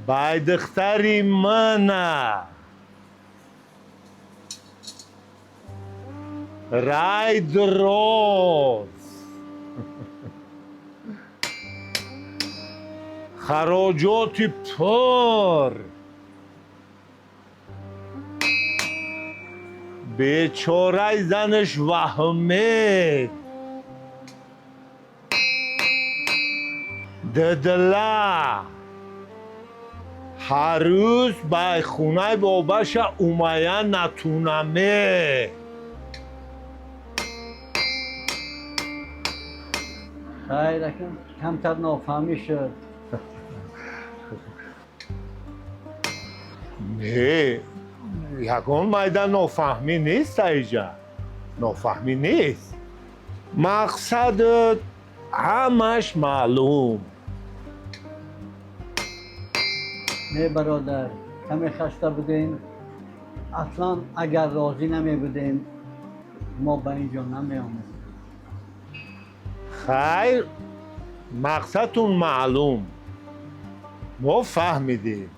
бай духтари мана рай дроз, хароҷоти пур, бечораи занаш ваҳмед дидила ҳар рӯз ба хонаи бобаша умая натунаме. Хайр, акам, камтар нофаҳмӣ шуд. Не, ягон майда нофаҳмӣ нест, аиҷа нофаҳмӣ нест, мақсадат ҳамаш маълум. Не бародар, каме хаста будем. Аслан агар розӣ намебудем, мо ба ин ҷо намеомадем. Хайр, мақсадтун маълум, мо фаҳмидем.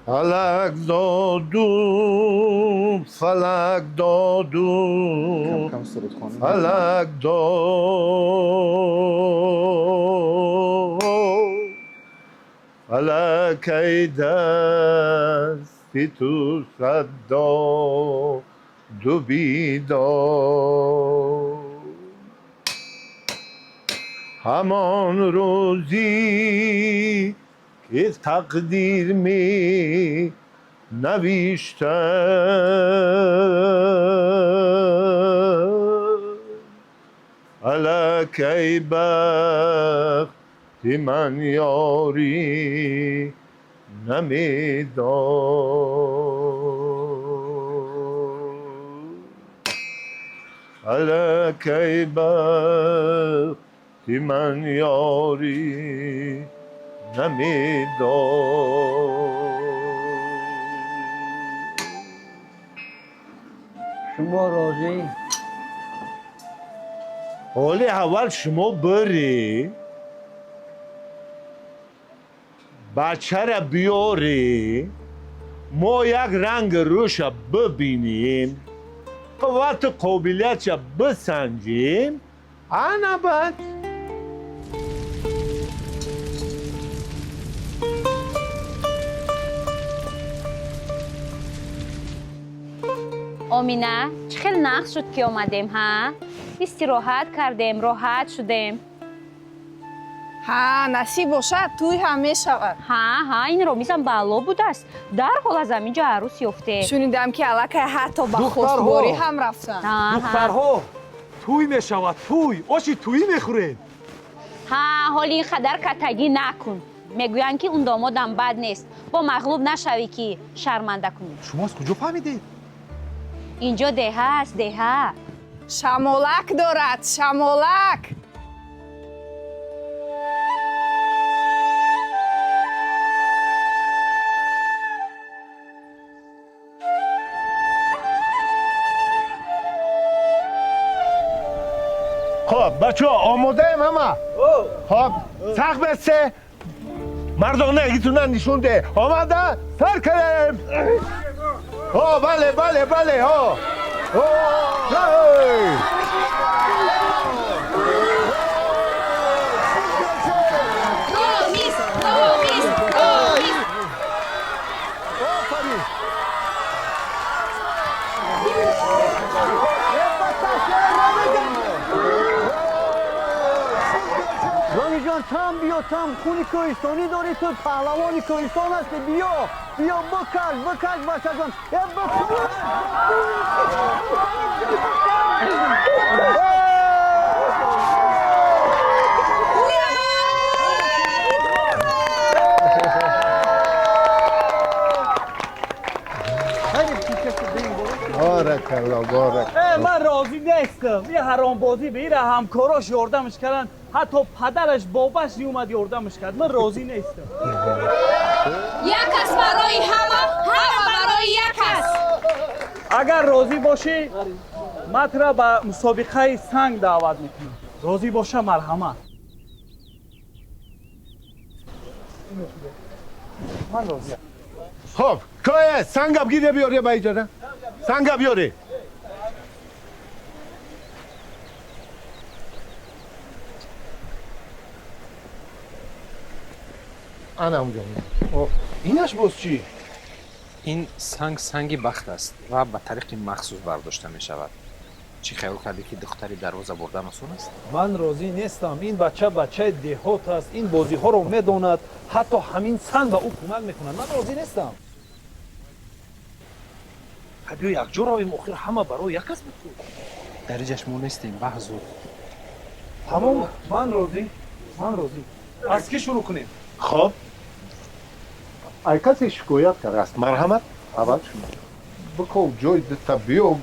Фалак доду, фалак доду, фалак дод, фалак ай дасти ту сад доду бедод. Ҳамон рӯзӣ ки тақдир менавишта, фалак ай бахти ман ёрӣ намедод. Фалак ай бахти ман ёрӣ намедод. Шумо розӣ? Ҳоли аввал шумо бирӣ, бачара биёрӣ, мо як ранги рӯша бибинем, қуввату қобилиятша бисанҷем, ана баъд. Омина, чӣ хел нағз шуд, ки омадем, ҳа? Истироҳат кардем, роҳат шудем. Ҳа, насиб бошад, тӯй ҳам мешавад. Ҳа, ҳа, ин ромизам баъло будааст. Дарҳол аз ҳамин ҷо арӯс ёфте. Шунидам, ки аллакай ҳатто ба хостгорӣ ҳам рафтанд. Духтарҳо, тӯй мешавад, тӯй, оши тӯӣ мехӯред. Ҳа, ҳоли ин қадар катагӣ накун. Мегӯянд, ки он домодам бад нест. Бо мағлуб нашавӣ, ки шарманда кунӣ. Шумо аз куҷо фаҳмидед? Инҷо деҳа аст, деҳа. Шамолак дорад, шамолак. Хоб, бачаҳо, омодаем ҳама? Хоб, сахт бесте, мардонагитона нишон де. Омада, сар кардем. О, бале, бале, бале, о. Ромиз, Ромиз, Ромиз. Офарин. Ромиҷон, там биё, там хуни кӯҳистонӣ дорӣ, ту паҳлавони кӯҳистон ҳастӣ. Биё, биё, бикаш, бикаш, бачаҷон, э, бикаш. Боракалло, борак. Э, ман розӣ нестам. Ин ҳаромбозӣ ба ира ҳамкорош ёрдамаш карданд, ҳатто падараш, бобаш ниомад ёрдамаш кард. Ман розӣ нестам. Як кас барои ҳама, ҳама барои як кас. Агар розӣ бошӣ, ман тура ба мусобиқаи санг даъват мекунам. Розӣ боша, марҳамат. Ман розиам. Хоб, кое сангам гире биёре ба иҷора. Санга биёре. Ана унҷо. Инаш боз чӣ? Ин санг санги бахт аст ва ба тариқи махсус бардошта мешавад. Чӣ хаёл кардӣ, ки духтари дарвоза бурдан осон аст? Ман розӣ нестам. Ин бача бачаи деҳот аст, ин бозиҳоро медонад, ҳатто ҳамин санг ба ӯ кӯмак мекунад. Ман розӣ нестам. Биё якҷо равем, охир ҳама барои як кас буд. Дар иҷаш мо нестем, баҳзур. Тамом, ман розӣ, ман розӣ. Аз кӣ шурӯъ кунем? Хоб, ай касе шикоят кардааст, марҳамат, аввал шумо. Биков, ҷой дита биё.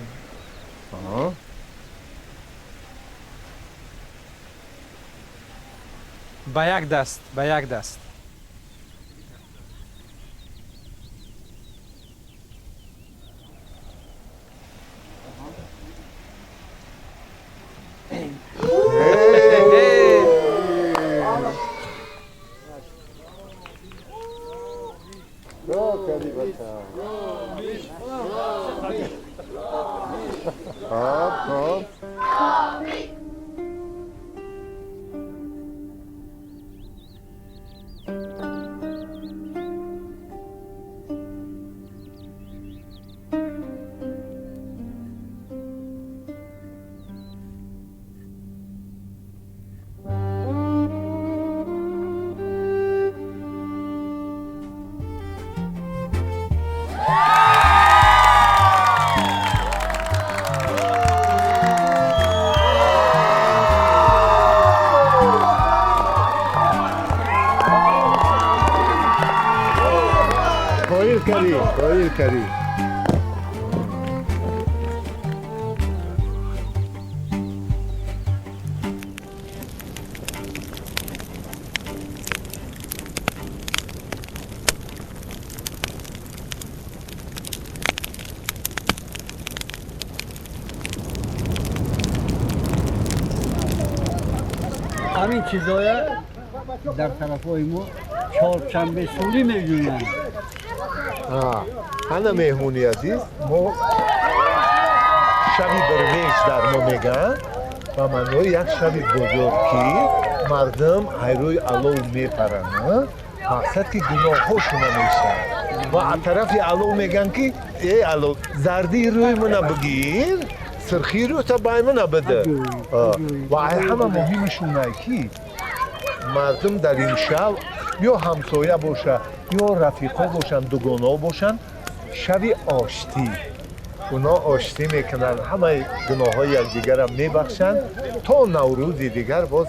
Ба як даст, ба як даст. Хоб, хоб. Қоил кардӣ, қоил кардӣ. Ҳамин чизоя дар тарафҳои мо чоршанбе сурӣ мегӯянд. Ана, меҳмони азиз, мо шаби дарвеш дар мо мегӯянд, ба маънои як шаби бузург, ки мардум ҳайрӯи алов мепаранд, мақсад ки гуноҳҳошона мешавад, ва аз тарафи алов мегӯянд, ки э алов, зардии рӯи мана бигир, сирхии рӯта бай мана бида. Ва ай ҳама муҳимашонай, ки мардум дар ин шаб ё ҳамсоя боша, ё рафиқо бошанд, дугонао бошанд, шаби оштӣ, оно оштӣ мекунанд, ҳамаи гуноҳҳои якдигарро мебахшанд, то наврӯзи дигар боз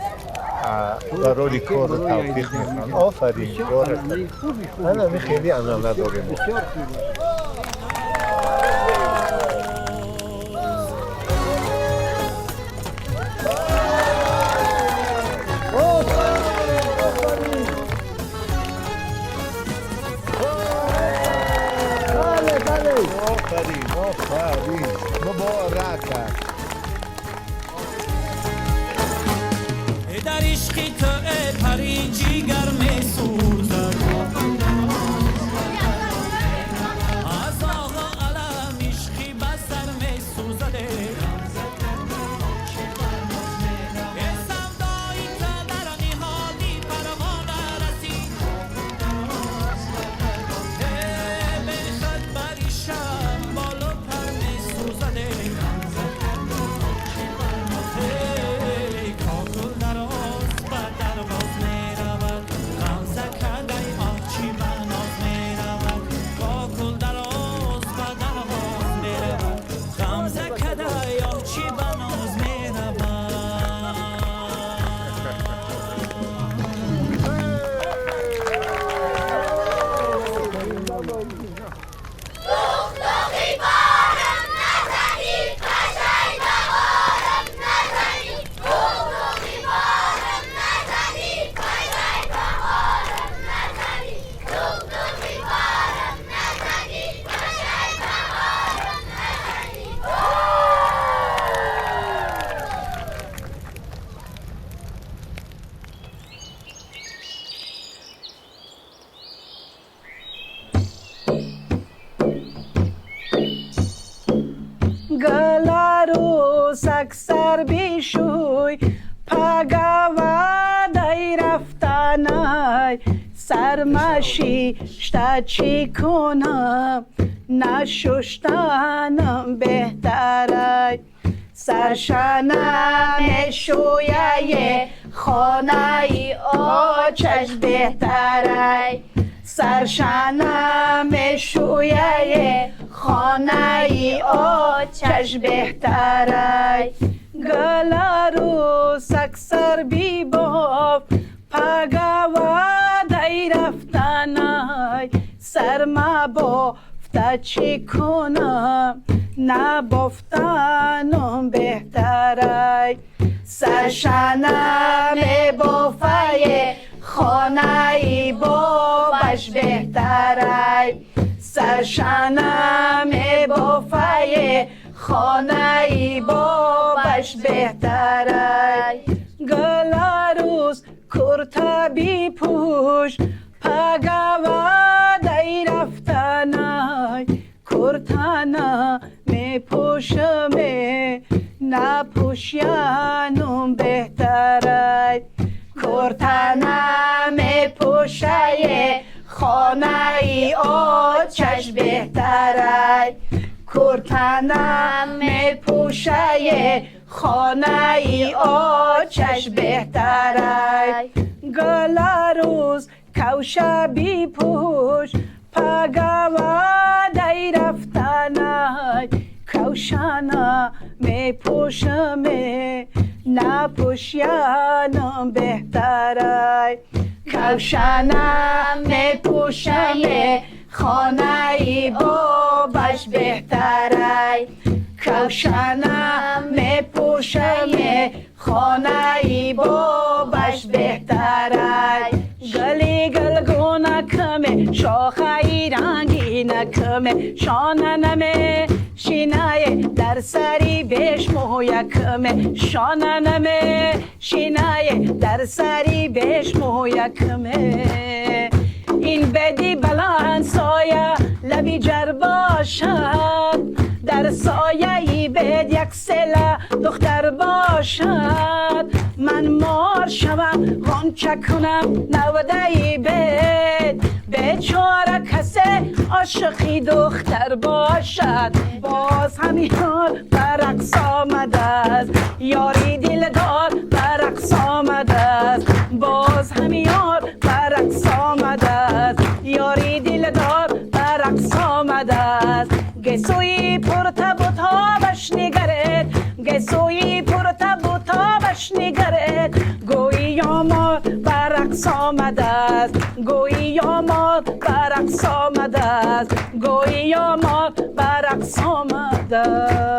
барори кору тавфиқ мекунанд. Офарин, анами хеле анъана дорем. Офарин, офарин, муборак аст. Дар ишқи ту, э пари, ҷигар месӯзад, аз оғо алам ишқи ба сар месӯзад. Э савдои ту дар ниҳоди парвона расид, э бехад бари шам болу пар месӯзад. Эй кокул дароз ба дарвоз меравад, ғамза кадай оҳчи ба ноз меравад. Кокул дароз ба дарвоз меравад, ғамза кадай оҳчи ба ноз меравад. Галарӯсак сар бишӯй, пагавадай рафтанай, сармашишта чӣ кунам, нашуштанам беҳтарай. Саршана мешӯяе, хонаи очаш беҳтарай. Саршана мешӯяе, хонаи очаш беҳтарай. Галарӯсак сар бибоф, пагавадай рафтанай, сарма бофта чӣ кунам, набофтанам беҳтарай. Саршана мебофае, хонаи бобаш беҳтарай. Саршана мебофае, хонаи бобаш беҳтарай. Гуларӯз курта бипӯш, пагавадай рафтанай. Куртана мепӯшаме, напӯшянум беҳтарай. Куртана мепӯшае, хонаи очаш беҳтарай. Куртана мепӯшае, хонаи очаш беҳтарай. Гуларӯз кавша бипӯш, пагавадай рафтанай. Кавшана мепӯшаме, напӯшянам беҳтарай. Кавшана мепӯшаме, хонаи бобаш беҳтарай. Кавшана мепӯшаме, хонаи бобаш беҳтарай. Гули гулгунакаме, шохаи рангинакаме, шона намешинае дар сари бешмӯякаме, шона намешинае дар сари бешмӯякаме. Ин беди баланд соя лаби ҷар бошад, дар сояи бед як села духтар бошад. Ман мор шавам, ғонча кунам навдаи бед, бечора касе ошиқи духтар бошад. Боз ҳамин ёр ба рақс омадааст, ёри дилдор ба рақс омадааст. Боз ҳамин ёр ба рақс омадааст, ёри дилдор ба рақс омадааст. Гесӯи пуртабу тобаш нигаред, гесӯи пуртабу тобаш нигаред, гӯӣ ёмор ба рақс омадааст, гӯӣ ёмор ба рақс омадааст, гӯӣ ёмор ба рақс омадааст.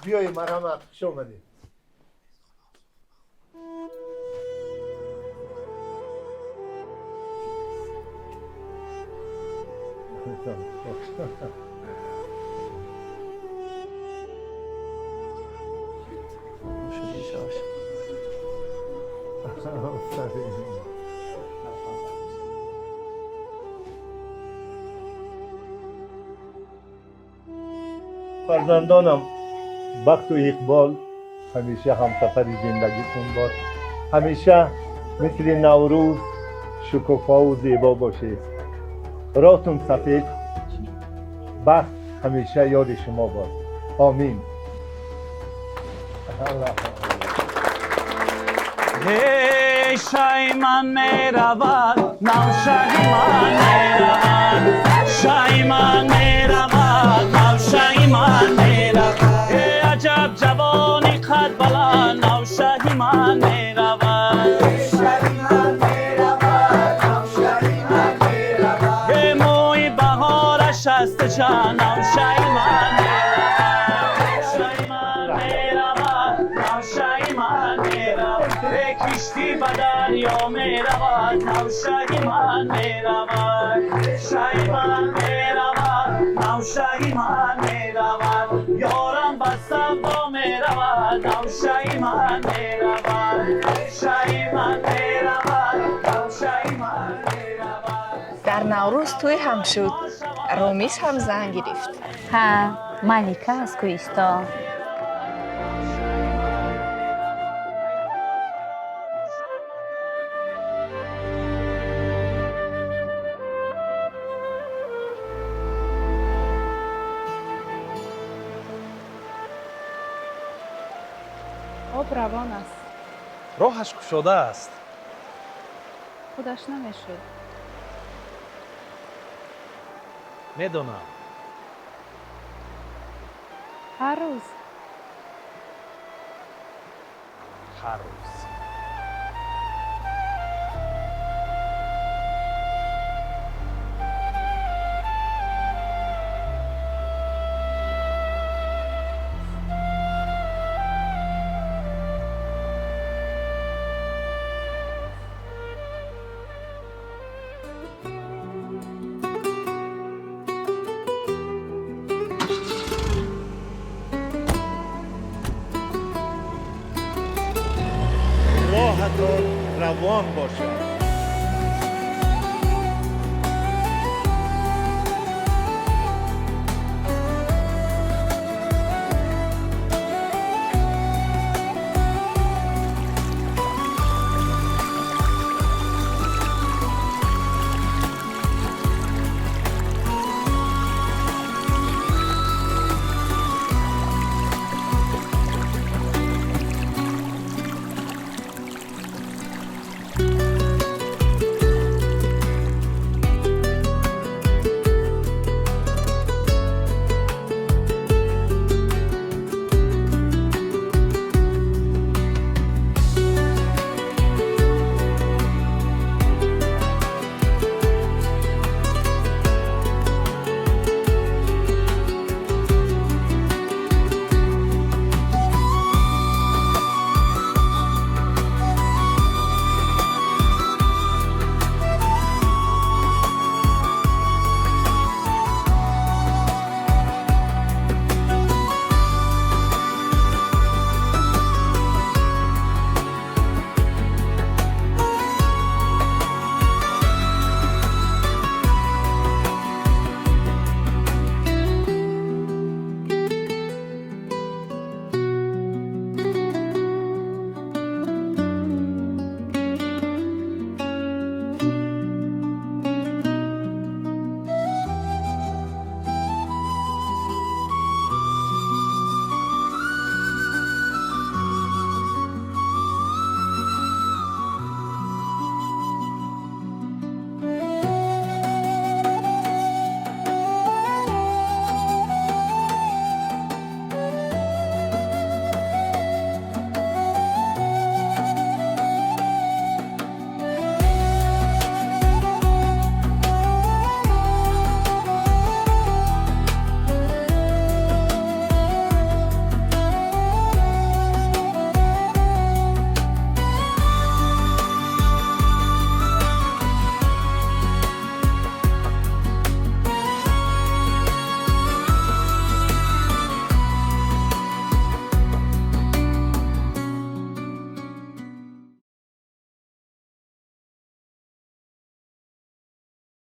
بیای مرحمت، خوش آمدید. Фарзандонам, бахту иқбол ҳамеша ҳамсафари зиндагитон бод. Ҳамеша мисли Наврӯз шукуфову зебо бошед. Роҳтун сафед, бахт ҳамеша ёди шумо бод. Омин. Эй, шай ман меравад, навшаи ман меравад, шай ман меравад, навшаи ман меравад. Эй, аҷаб ҷавони қад баланд, навшаи ман меравад. Шаи ман меравад, навшаи ман меравад. Эй, мӯи баҳораш аст чанд, навшаи ман меравад. Шаи ман меравад, навшаи ман меравад. Эй, киштӣ ба дарё меравад, навшаи ман меравад. Шаи ман меравад, навшаи ман меравад. Ёрам ба савдо меравад, навшаи ман меравад. Шаи ман меравад, навшаи ман меравад. Дар Наврӯз тӯй ҳам шуд, Ромиз ҳам зан гирифт. Ҳа, Малика аз кӯҳистон. Об равон аст. Роҳаш кушода аст. Худаш намешуд. Медонам. Ҳар рӯз. Ҳар рӯз. Роҳатон равон бошад.